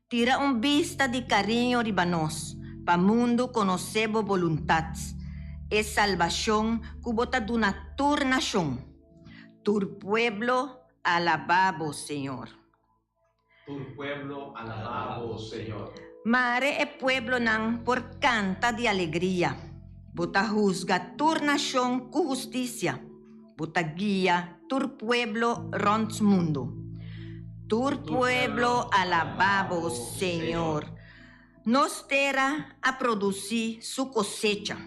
Tira un bista di kariño riba nos, pa mundu konosé bo boluntat, e salbashon ku bo ta duna tur nashon. Tur pueblo alabá bo, Señor. Tur pueblo alabá bo, Señor. Mare e pueblonan por kanta di alegria. Bo ta husga tur nashon ku hustisia. Bo ta guia tur pueblo rònt mundu. Tur pueblo alabá bo, Señor. Nos tera a produsí su kosecha.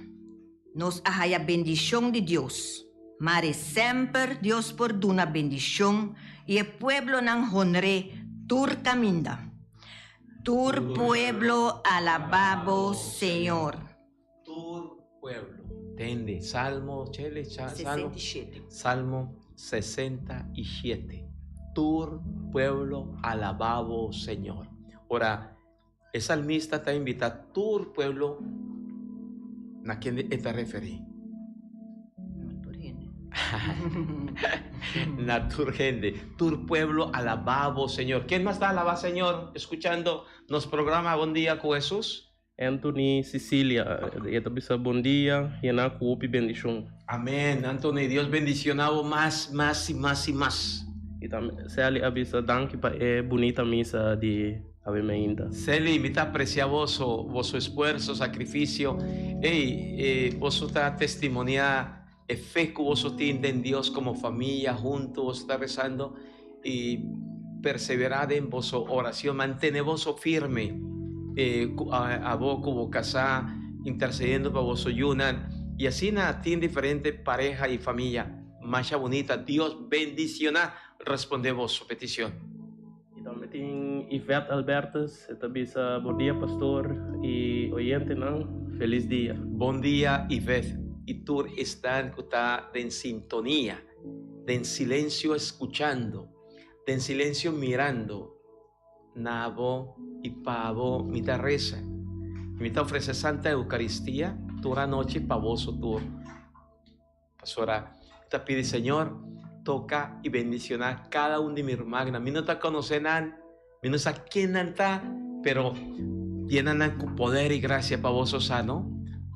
Nos a haya bendishon di Dios. Mare semper Dios por duna bendishon i e pueblonan honr'é tur kaminda. Tur pueblo alabá bo, Señor. Tur pueblo. Tende, Salmo, chele, cha, Salmo, 67. Salmo 67. Tur pueblo alabá bo, Señor. Ora, e salmista ta invitá tur pueblo na ken e ta referí. Tur hende. Na tur hende. Tur pueblo alabá bo, Señor. Ken mas ta alabá Señor escuchando nos programa Bon Dia cu Jesús? Anthony Cecilia, e ta bisa bon dia, yená ku hopi bendishon. Amen Anthony, Dios bendiciona bo mas, mas y mas y mas. Y tambe Sally a bisa danki pa e bunita misa di awe meinta. Sally, mi ta aprecia boso, boso esfuerzo, sacrificio. Ey, boso ta testimonia e fe cu boso tin den Dios como familia hunto, boso ta rezando y persevera den boso oracion, mantene boso firme abo cu bo casa intercediendo pa boso yunan y asina tin diferente pareha y familia masha bunita. Dios bendiciona responde boso peticion. Y tambe tin Yvette Albertus, e ta bisa bon dia pastor y oyentenan, feliz dia. Bon dia Yvette y tur esnan cu ta den sintonia, den silencio escuchando, den silencio mirando na bo y pa bo mi ta reza y mi ta ofrece Santa Eucaristia tur anochi pa boso tur. Pasobra mi ta pidi, Señor, toka i bendicioná kada un di mi rumannan. Mi no ta konosé nan, mi no sa ken nan ta, pero yena nan ku poder i grasia pa boso sa, no?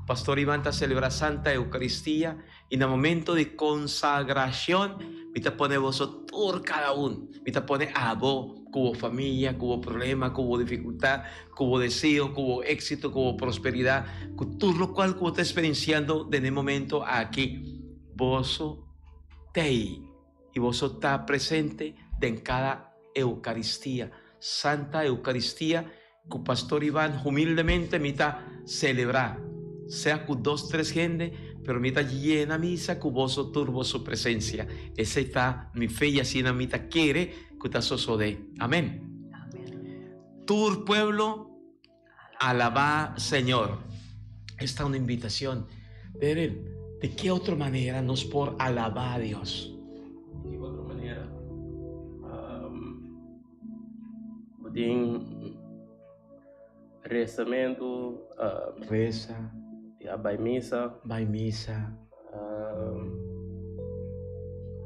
Pastor Ivan ta selebrá Santa Eucaristia i na momento di konsagrashon mi ta pone boso. Tur kada un. Mi ta pone abo ku bo famia, ku bo problema, ku bo difikultat, ku bo deseo, ku bo éksito, ku bo prosperidat, ku tur lokual ku bo ta eksperensiando den e momento aki. Boso t'ei i boso ta presente den kada Eukaristia, Santa Eukaristia ku Pastor Ivan humildemente mi ta selebrá, sea ku dos tres hende, pero mi ta yena misa ku boso tur boso presensia. Esei ta mi fe i asina mi ta kere ku ta sosodé. Amén. Tur pueblo alabá Señor. Esta un invitacion. Beryl, di ke otro manera nos por alabá Dios? Di ki otro manera? Bo tin rezamentu. Reza. Ya bai misa. Bai misa.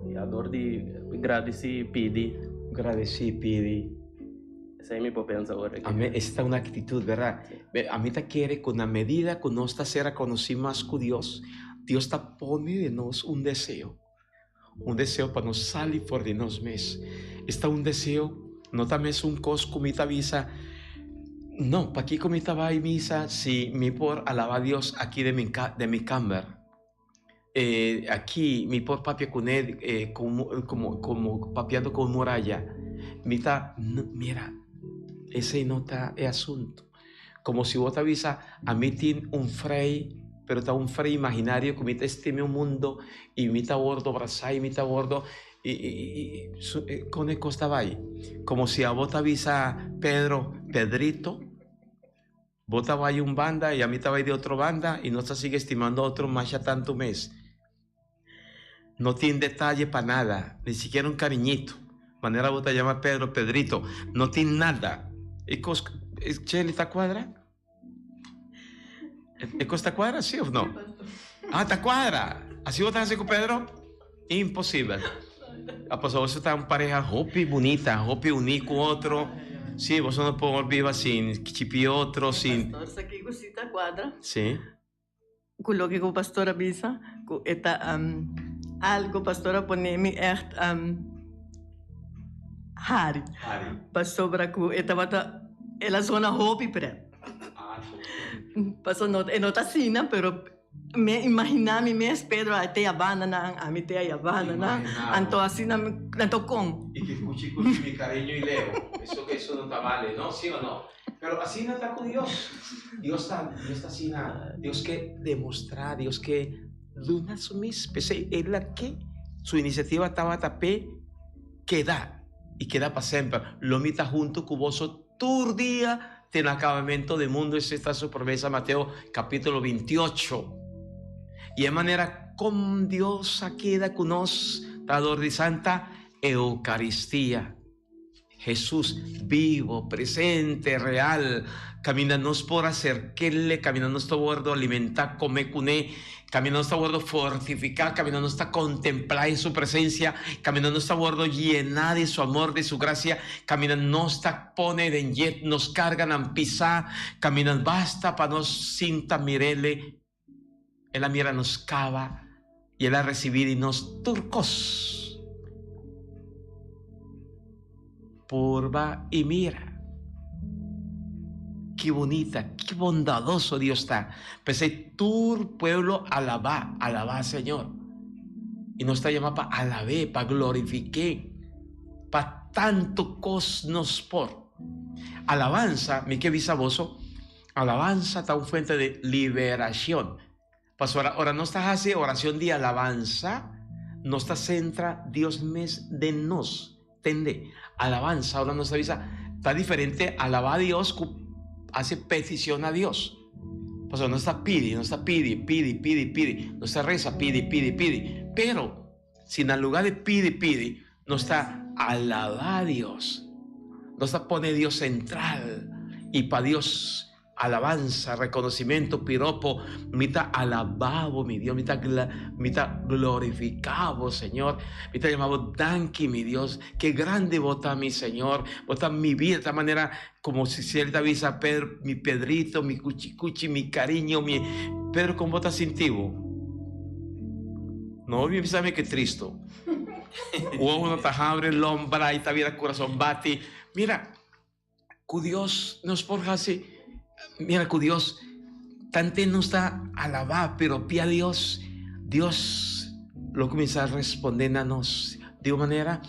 Ya dor di gradisí pidi. Gradisí pidi. Esei mi por pensa ora aki. Amén. Esta ta un actitud, verdad? Ami ta kere cu na medida cu nos ta ser reconocí mas cu Dios, Dios ta pone den nos un deseo. Un deseo pa nos sali for di nos mes. Esta un deseo, no ta mesun kos ku mi ta bisa, No, pakiko mi ta bai misa si mi por alaba Dios aki den mi den mi kamber? E aki mi por papia kuné komo komo komo papiando ku un muraya. Mi ta, mira, esei no ta e asuntu. Como si bo ta bisa, Ami tin un frei, pero ta un frei imaginario cu mi ta estima un mundo y mi ta wordo brasa y mi ta wordo y, y, y, con e cos ta bay. Como si abo ta bisa Pedro, Pedrito, bo ta bay un banda y ami ta bay di otro banda y nos ta sigui estimando otro masha tanto mes. No tin detaye pa nada, ni sikiera un cariñito. Manera bo ta yama Pedro, Pedrito. No tin nada. E cos, Shelly, ta cuadra? E cos ta cuadra, sí of no? Ah, ta cuadra. Así bo ta haci cu Pedro? Imposibel. A pasobra boso ta un pareha hopi bunita, hopi uní cu otro. Sí, boso no por biba sin chipi otro, sin. Pastor, sa kico sí ta cuadra? Sí. Ku loke ku pastor a bisa ku e ta algo pastor a pone mi ègt hari pasobra ku e tabata el a zona hopi prèt pasobra e no ta asina pero mi a imaginá mi mes Pedro a te yabanda nan ami te a yabanda nan anto asina anto kon. I ki kuchi kuchi mi kariño i leo eso eso no ta bale no si o no. Pero asina ta ku Dios. Dios ta, Dios ta asina. Dios ke demostrá, Dios ke duna su mes. P'esei el a ke su inisiativa tabata p'e keda i keda pa semper. Lo mi ta huntu ku boso tur dia te na akabamentu di mundu. Esei ta su promesa, Mateo kapítulo 28. I e manera kon Dios a keda ku nos ta dor di Santa Eukaristia. Hesus bibo, presente, real, kaminda nos por aserk'El, kaminda nos ta wòrdu alimentá, kome kuné, kaminda nos ta wòrdu fortifiká, kaminda nos ta kontemplá e Su presensia, kaminda nos ta wòrdu yená di Su amor, di Su grasia, kaminda nos ta pone den dje nos karganan pisá, kaminda basta pa nos sinta mir'El. El a mira nos kaba i el a risibí di nos tur kos. Purba i mira. Ki bunita, ki bondadoso Dios ta. P'esei tur pueblo alabá, alabá Señor. I nos ta yama pa alab'é, pa glorifik'é, pa tantu kos nos por. Alabansa, mi ke bisa boso, Alabansa ta un fuente di liberacion. Pasobra ora nos ta haci oracion di alabansa, nos ta centra Dios mes den nos. Tende? Alabansa, ora nos ta bisa, ta diferente alaba Dios cu haci peticion a Dios. Pasobra nos ta pidi, nos ta pidi, pidi, pidi, pidi, nos ta reza, pidi, pidi, pidi. Pero, si na lugar di pidi, pidi, nos ta alabá Dios. Nos ta pone Dios sentral i pa Dios alabansa, rekonosimentu, piropo. Mi ta alabá bo, mi Dios. Mi ta mi ta glorifiká bo, Señor. Mi ta yama bo danki, mi Dios. Ke grandi bo ta, mi Señor. Bo ta mi bida. Ta manera komo si Seli ta bisa Pedro, mi Pedrito, mi kuchikuchi, mi kariño, mi. Pedro, kon bo ta sinti bo? No mi bisa mi ke tristu. Wowo no ta habri, lombra i ta bira kurason bati. Mira, ku Dios nos por hasi, mira ku Dios tante nos ta alabá, pero pia Dios, Dios lo kuminsá responde na nos di un manera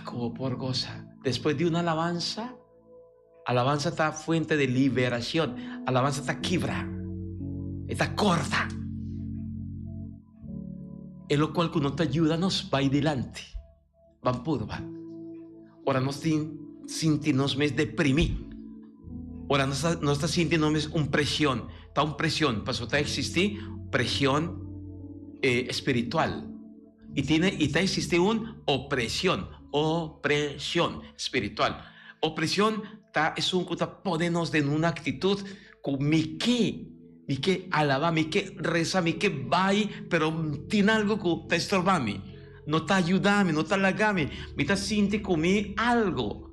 ku bo por gosa. Despues di un alabansa, Alabansa ta fuente di liberacion. Alabansa ta kibra. E ta corta. E locual cu no ta yuda nos bay dilanti. Ban purba. Ora nos tin sinti nos mes deprimi. Ora nos ta, nos ta sinti nos mes un presion. Ta un presion, pasobra ta existi presion eh, espiritual. Y tiene, y ta existi un opresion, opresion espiritual. Opresion ta esun ku ta pone nos den un aktitut ku mi ke, mi ke alabá, mi ke resa, mi ke bai, pero tin algu ku ta estorba mi, no ta yuda mi, no ta laga mi, mi ta sinti ku mi algu.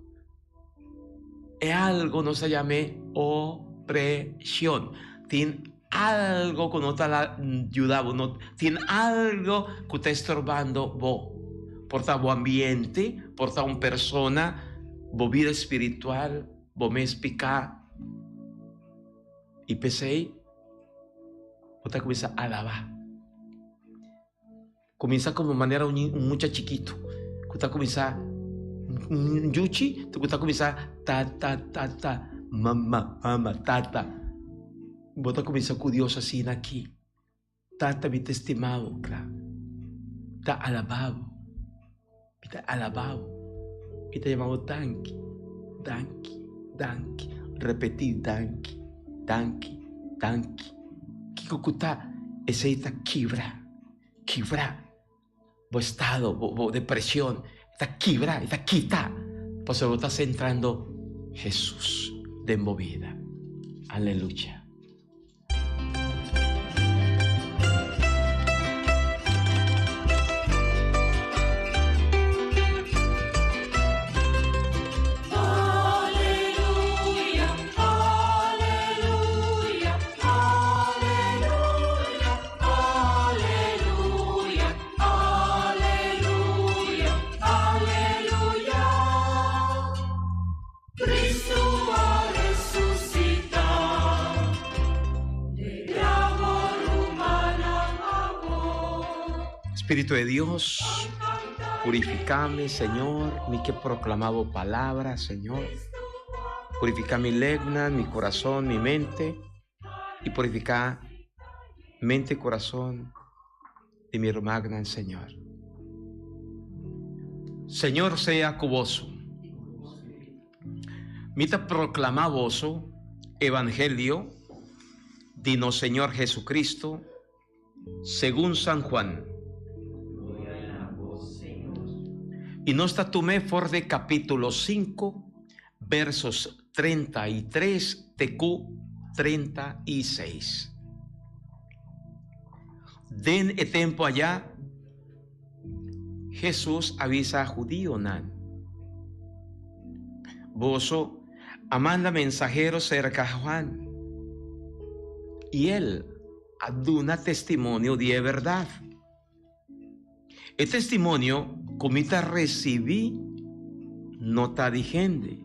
E algu nos ta yam'é opresion. Tin algu ku no ta yuda bo, no tin algu ku ta estorbando bo. Por ta bo ambiente, por ta un persona, bo bida spiritual, bo mes piká. I p'esei bo ta kuminsá alabá. Kuminsá komo manera un un mucha chikitu ku ta kuminsá un yuchi ku ta kuminsá ta ta ta ta mama mama tata bo ta kuminsá ku Dios asina aki tata mi ta estimá bo kla ta alabá bo mi ta alabá bo mi ta yama bo danki danki danki repetí danki danki danki kiko ku ta esei ta kibra. Kibra bo estado, bo bo depresion e ta kibra, e ta kita, pasobra bo ta sentrando Jesus den bo bida. Aleluya. Spiritu de Dios, purificame, Señor, mi ke proclama bo palabra, Señor. Purifica mi legna, mi corazón, mi mente. Y purifica mente y corazón di mi rumannan, Señor. Señor sea cu boso. Mi ta proclama boso Evangelio di nos Señor Jesucristo segun San Juan. Y nos ta tum'é for di capítulo 5, versos 33 te cu 36. Den e tempo allá, Jesús a bisa judionan, Boso a manda mensahero cerca Juan, y él a duna testimonio di e berdad. E testimonio ku mi ta risibí no ta di hende,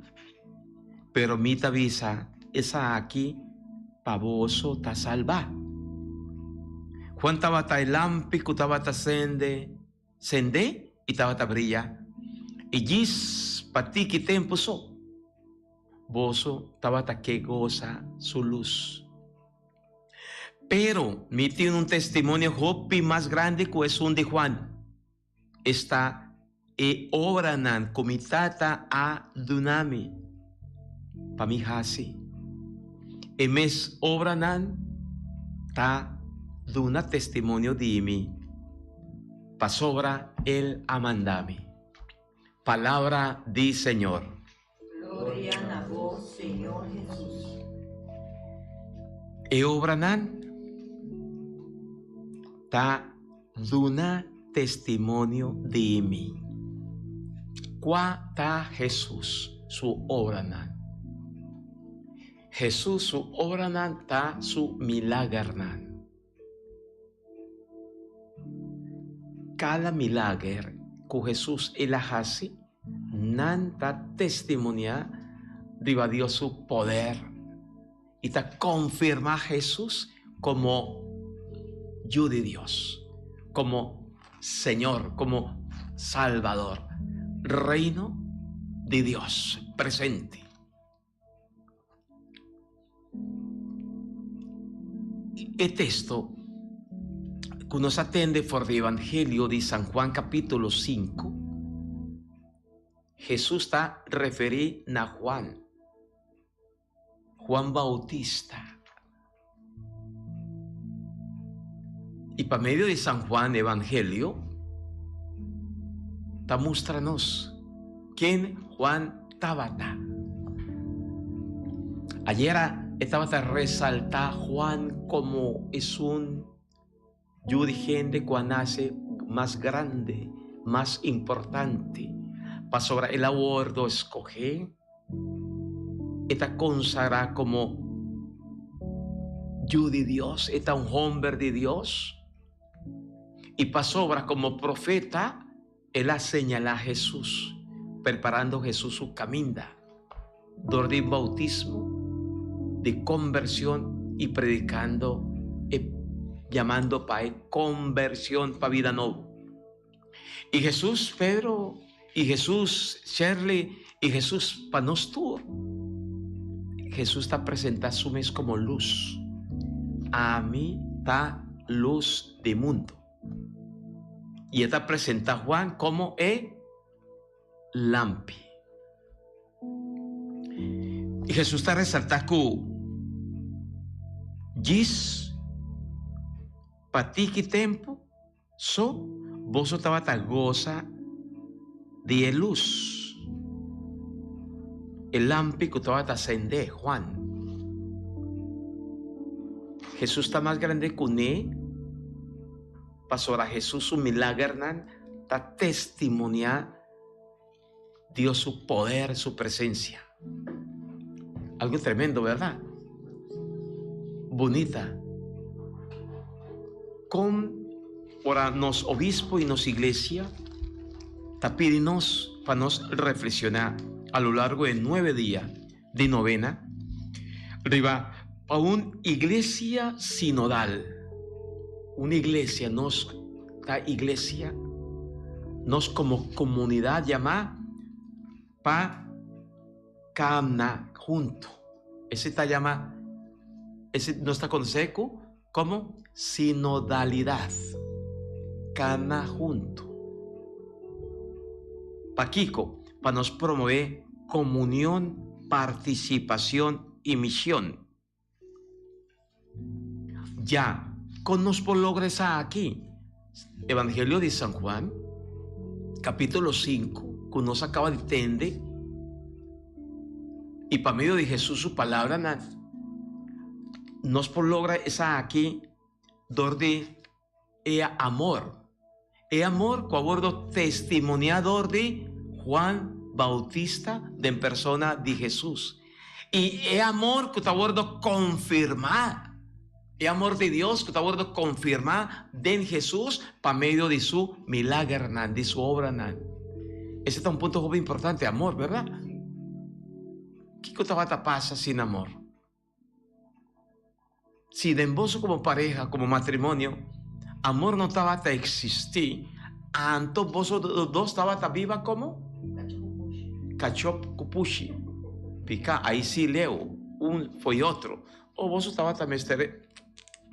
pero mi ta bisa esaki pa boso ta salbá. Juan tabata e lampi ku tabata sende, sendé i tabata bria, i djis pa tiki tempu so, boso tabata ke gosa su lus. Pero mi tin un testimonio hopi mas grandi ku esun di Juan. Esta e obranan ku mi Tata a duna mi pa mi hasi. E mes obranan ta duna testimonio di mi, pasobra El a manda mi. Palabra di Señor. Gloria na bo, Señor Hesus. E obranan ta duna testimonio di mi. Kua ta Hesus su obranan? Hesus su obranan ta su milagernan. Kada milager ku Hesus el a hasi, nan ta testimoniá riba Dios su poder i ta konfirmá Hesus komo Yu di Dios, komo Señor, komo Salbador, Reino di Dios presente. E teksto ku nos a tende for di Evangelio di San Juan kapítulo sinku, Hesus ta referí na Juan, Juan Bautista. I pa medio di San Juan Evangelio ta mustra nos ken Juan tabata. Ayera e tabata resalta Juan como esun yu di hende cu a nace mas grande, mas importante, pasobra el a wordo escoge. E ta konsagrá komo Yu di Dios, e ta un hòmber di Dios. I pasobra komo profeta, el a señalá Hesus, preparando Hesus su kaminda dor di boutismo, di kombershon i predikando e yamando pa e kombershon pa bida nobo. I Hesus, Pedro, i Hesus, Shirley, i Hesus pa nos tur. Hesus ta presentá su mes komo lus. Ami ta lus di mundu. I e ta presentá Juan komo e lampi. I Hesus ta resaltá ku djis pa tiki tempu, So boso tabata gosa di e lus, e lampi ku tabata sendé, Juan. Hesus ta mas grande kuné pasobra Hesus su milagernan ta testimoniá Dios su poder, su presencia. Algo tremendo, ¿verdad? Bunita. Con ora nos obispo y nos iglesia ta pidi nos pa nos reflexiona a lo largo de nueve dia di novena riba pa un iglesia sinodal. Un iglesia, nos ta iglesia, nos como comunidad yamá pa camna hunto. Ese ta yama, ese nos ta conoce cu como sinodalidad, cana hunto. Pakico? Pa nos promove comunion, participacion y mision. Ya, con nos por logra esaki? Evangelio di San Juan, capítulo 5, cu nos acaba di tende, y pa medio di Jesús su palabranan, nos por logra esaki dor di e amor. E amor cu a wordo testimonia dor di Juan Bautista den persona di Jesús. Y e amor cu ta wordo confirma, e amor di Dios cu ta wordo confirma den Jesús pa medio di su milagernan, di su obranan. Ese ta un punto hopi importante, amor, verdad? Kico tabata pasa sin amor? Si den boso komo pareha, komo matrimonio, amor no tabata eksistí, anto boso dos tabata biba komo? Kachó ku pushi. Piká, ai sí leu, un fo'i otro. O boso tabata mester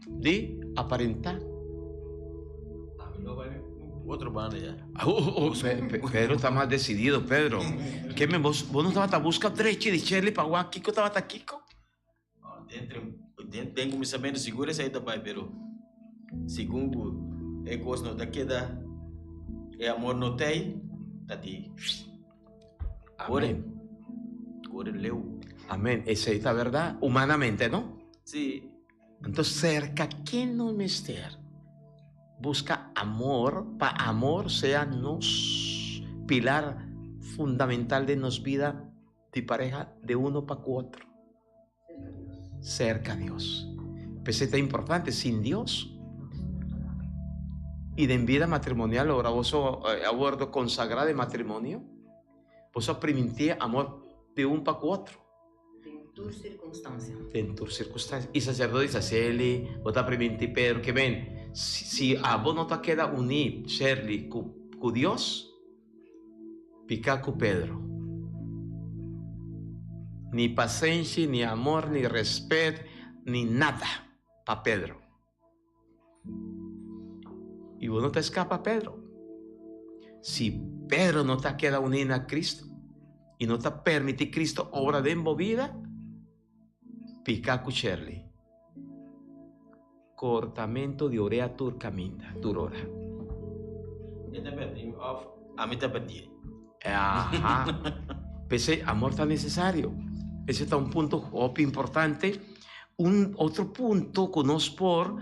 di aparentá. Otro banda ya. Oh, oh, Pedro ta mas decidido, Pedro. Ke men bos, bo no tabata buska drechi di Shirley pa wak kiko tabata kiko? Den, den, den kuminsamentu sigur esei ta bai, pero segun ku e kos no ta keda, e amor no ta ei, ta di kore, kore leu. Amen, esei ta bèrdat, humanamente, no? Sí. Anto serka ken nos mester buska amor pa amor sea nos pilar fundamental den nos bida di pareha de uno pa ku otro? Serka Dios. P'esei ta importante, sin Dios. I den bida matrimonial ora boso a wordo konsagrá den matrimonio, boso a primintí amor di un pa ku otro. Den tur sirkunstansia. Den tur sirkunstansia. I saserdote bisa, Shirley, bo ta primintí Pedro ke men, si abo no ta keda uní, Shirley, ku ku Dios, piká ku Pedro. Ni pasenshi, ni amor, ni rèspèt, ni nada pa Pedro. I bo no ta skapa Pedro. Si Pedro no ta keda uní na Cristo i no ta permití Cristo obra den bo bida, piká ku Shirley. Kortamento di orea tur kaminda, tur ora. E ta perdí mi òf ami ta perdí e. Aha. P'esei amor ta nesesario. Esei ta un punto hopi importante. Un otro punto ku nos por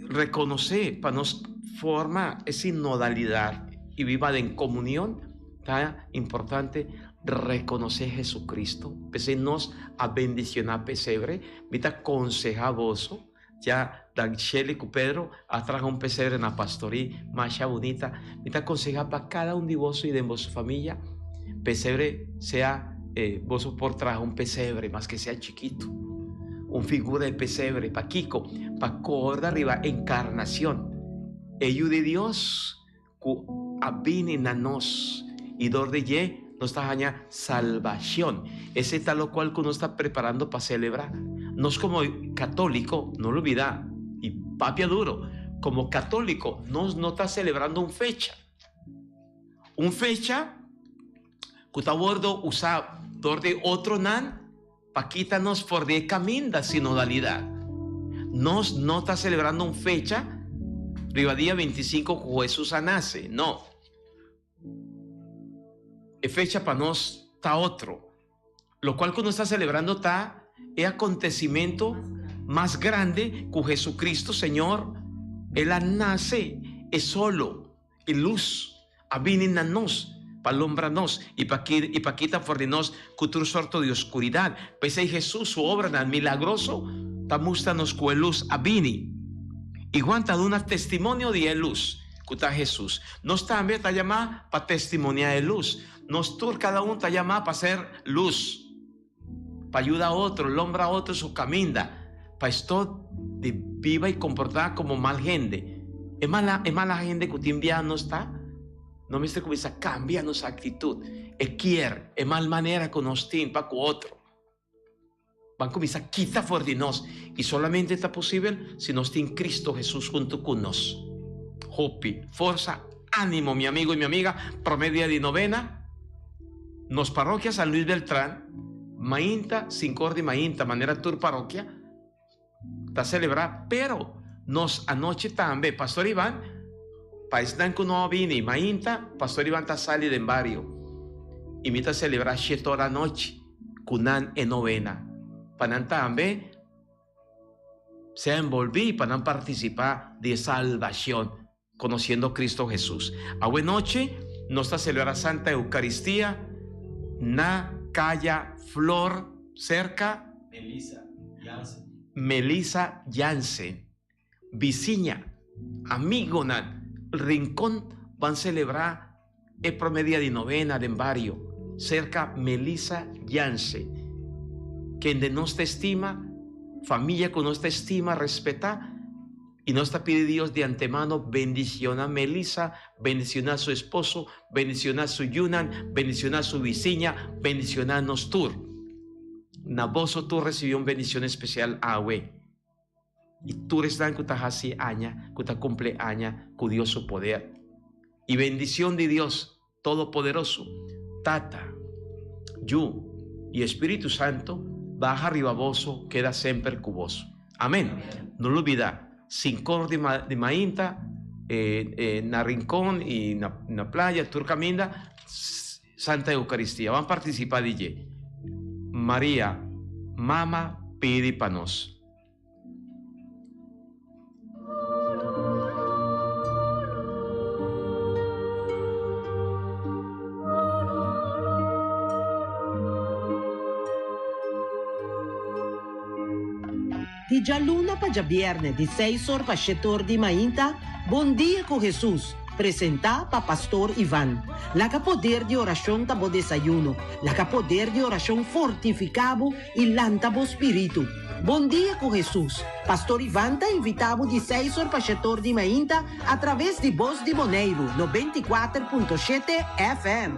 rekonosé pa nos forma e sinodalidat i biba den komunion ta importante rekonosé Jesucristo. P'esei nos a bendishoná pesebre. Mi ta konsehá boso, ya Dan Shirley ku Pedro a traha un pesebre na pastorí masha bunita. Mi ta konsehá pa kada un di boso i den boso famia pesebre sea boso por traha un pesebre maske sea chikitu, un figura di pesebre. Pakiko? Pa korda riba enkarnashon, e Yu di Dios ku a bini na nos i dor di dje nos ta haña salbashon. Esei ta lokual ku nos ta preparando pa selebrá. Nos komo katóliko, no lubidá i papia duro, komo katóliko nos no ta selebrando un fecha. Un fecha ku ta wòrdu usá dor di otronan pa kita nos for di e kaminda sinodalidat. Nos no ta selebrando un fecha riba dia 25 ku Hesus a nase, no. E fecha pa nos ta otro. Lokual ku nos ta selebrando ta e akontesimentu mas grandi ku Hesucristo Señor el a nase e solo. E lus a bini na nos pa lombra nos i pa i pa kita for di nos ku tur sorto di oskuridat. P'esei Hesus su obranan milagroso ta mustra nos ku e lus a bini. I Juan ta duna testimonio di e lus, ku ta Hesus. Nos tambe ta yamá pa testimoniá e lus. Nos tur kada un ta yamá pa ser lus, pa yuda otro, lombra otro su kaminda, pa esto di biba i komportá komo mal hende. E mala e mala hende ku tin bia nos ta, no mester kuminsá kambia nos aktitut. E kier e mal manera ku nos tin pa ku otro. Ban kuminsá kita for di nos i solamente ta posibel si nos tin Cristo Jesus huntu ku nos. Hopi forsa, ánimo mi amigo i mi amiga, promé dia di novena, nos parokia San Luis Beltrán, mainta sinkor di mainta manera tur parokia ta selebrá, pero nos anochi tambe, Pastor Ivan, pa esnan ku no a bini mainta, Pastor Ivan ta sali den bario i mi ta selebrá shete ora anochi. Ku nan e novena, pa nan tambe sea enbolbí, pa nan partisipá di e salbashon, konosiendo Kristo Hesus. Awe nochi nos ta selebrá Santa Eukaristia na Kaya Flor serka Melissa Jansen. Melissa Jansen. Bisiña, amigonan, Rincon ban selebrá e promé dia di novena den bario serka Melissa Janse, kende nos ta estima, famia ku nos ta estima, respetá i nos ta pidi Dios di antemano bendiciona Melissa, bendiciona su esposo, bendiciona su yunan, bendiciona su bisiña, bendiciona nos tur. Na boso tur recibi un bendicion especial awe. I tur esnan ku ta hasi aña, ku ta kumpli aña ku Dios su poder. I bendicion di Dios Todopoderoso, Tata, Yu i Espíritu Santo baha riba boso keda semper ku boso. Amen. No lubida, sinkor di di mainta na Rincon i na playa tur kaminda Santa Eucaristia. Ban participa di dje. Maria, Mama pidi pa nos. Di djaluna pa djabierne di seis or pa shete or di mainta. Bon Dia ku Hesus, presentá pa Pastor Ivan. Laga poder di orashon ta bo desayuno. Laga poder di orashon fortifiká bo i lanta bo spiritu. Bon Dia ku Hesus, Pastor Ivan ta invitá bo di seis or pa shetor di mainta atraves di Bos di Boneiru 94.7 FM.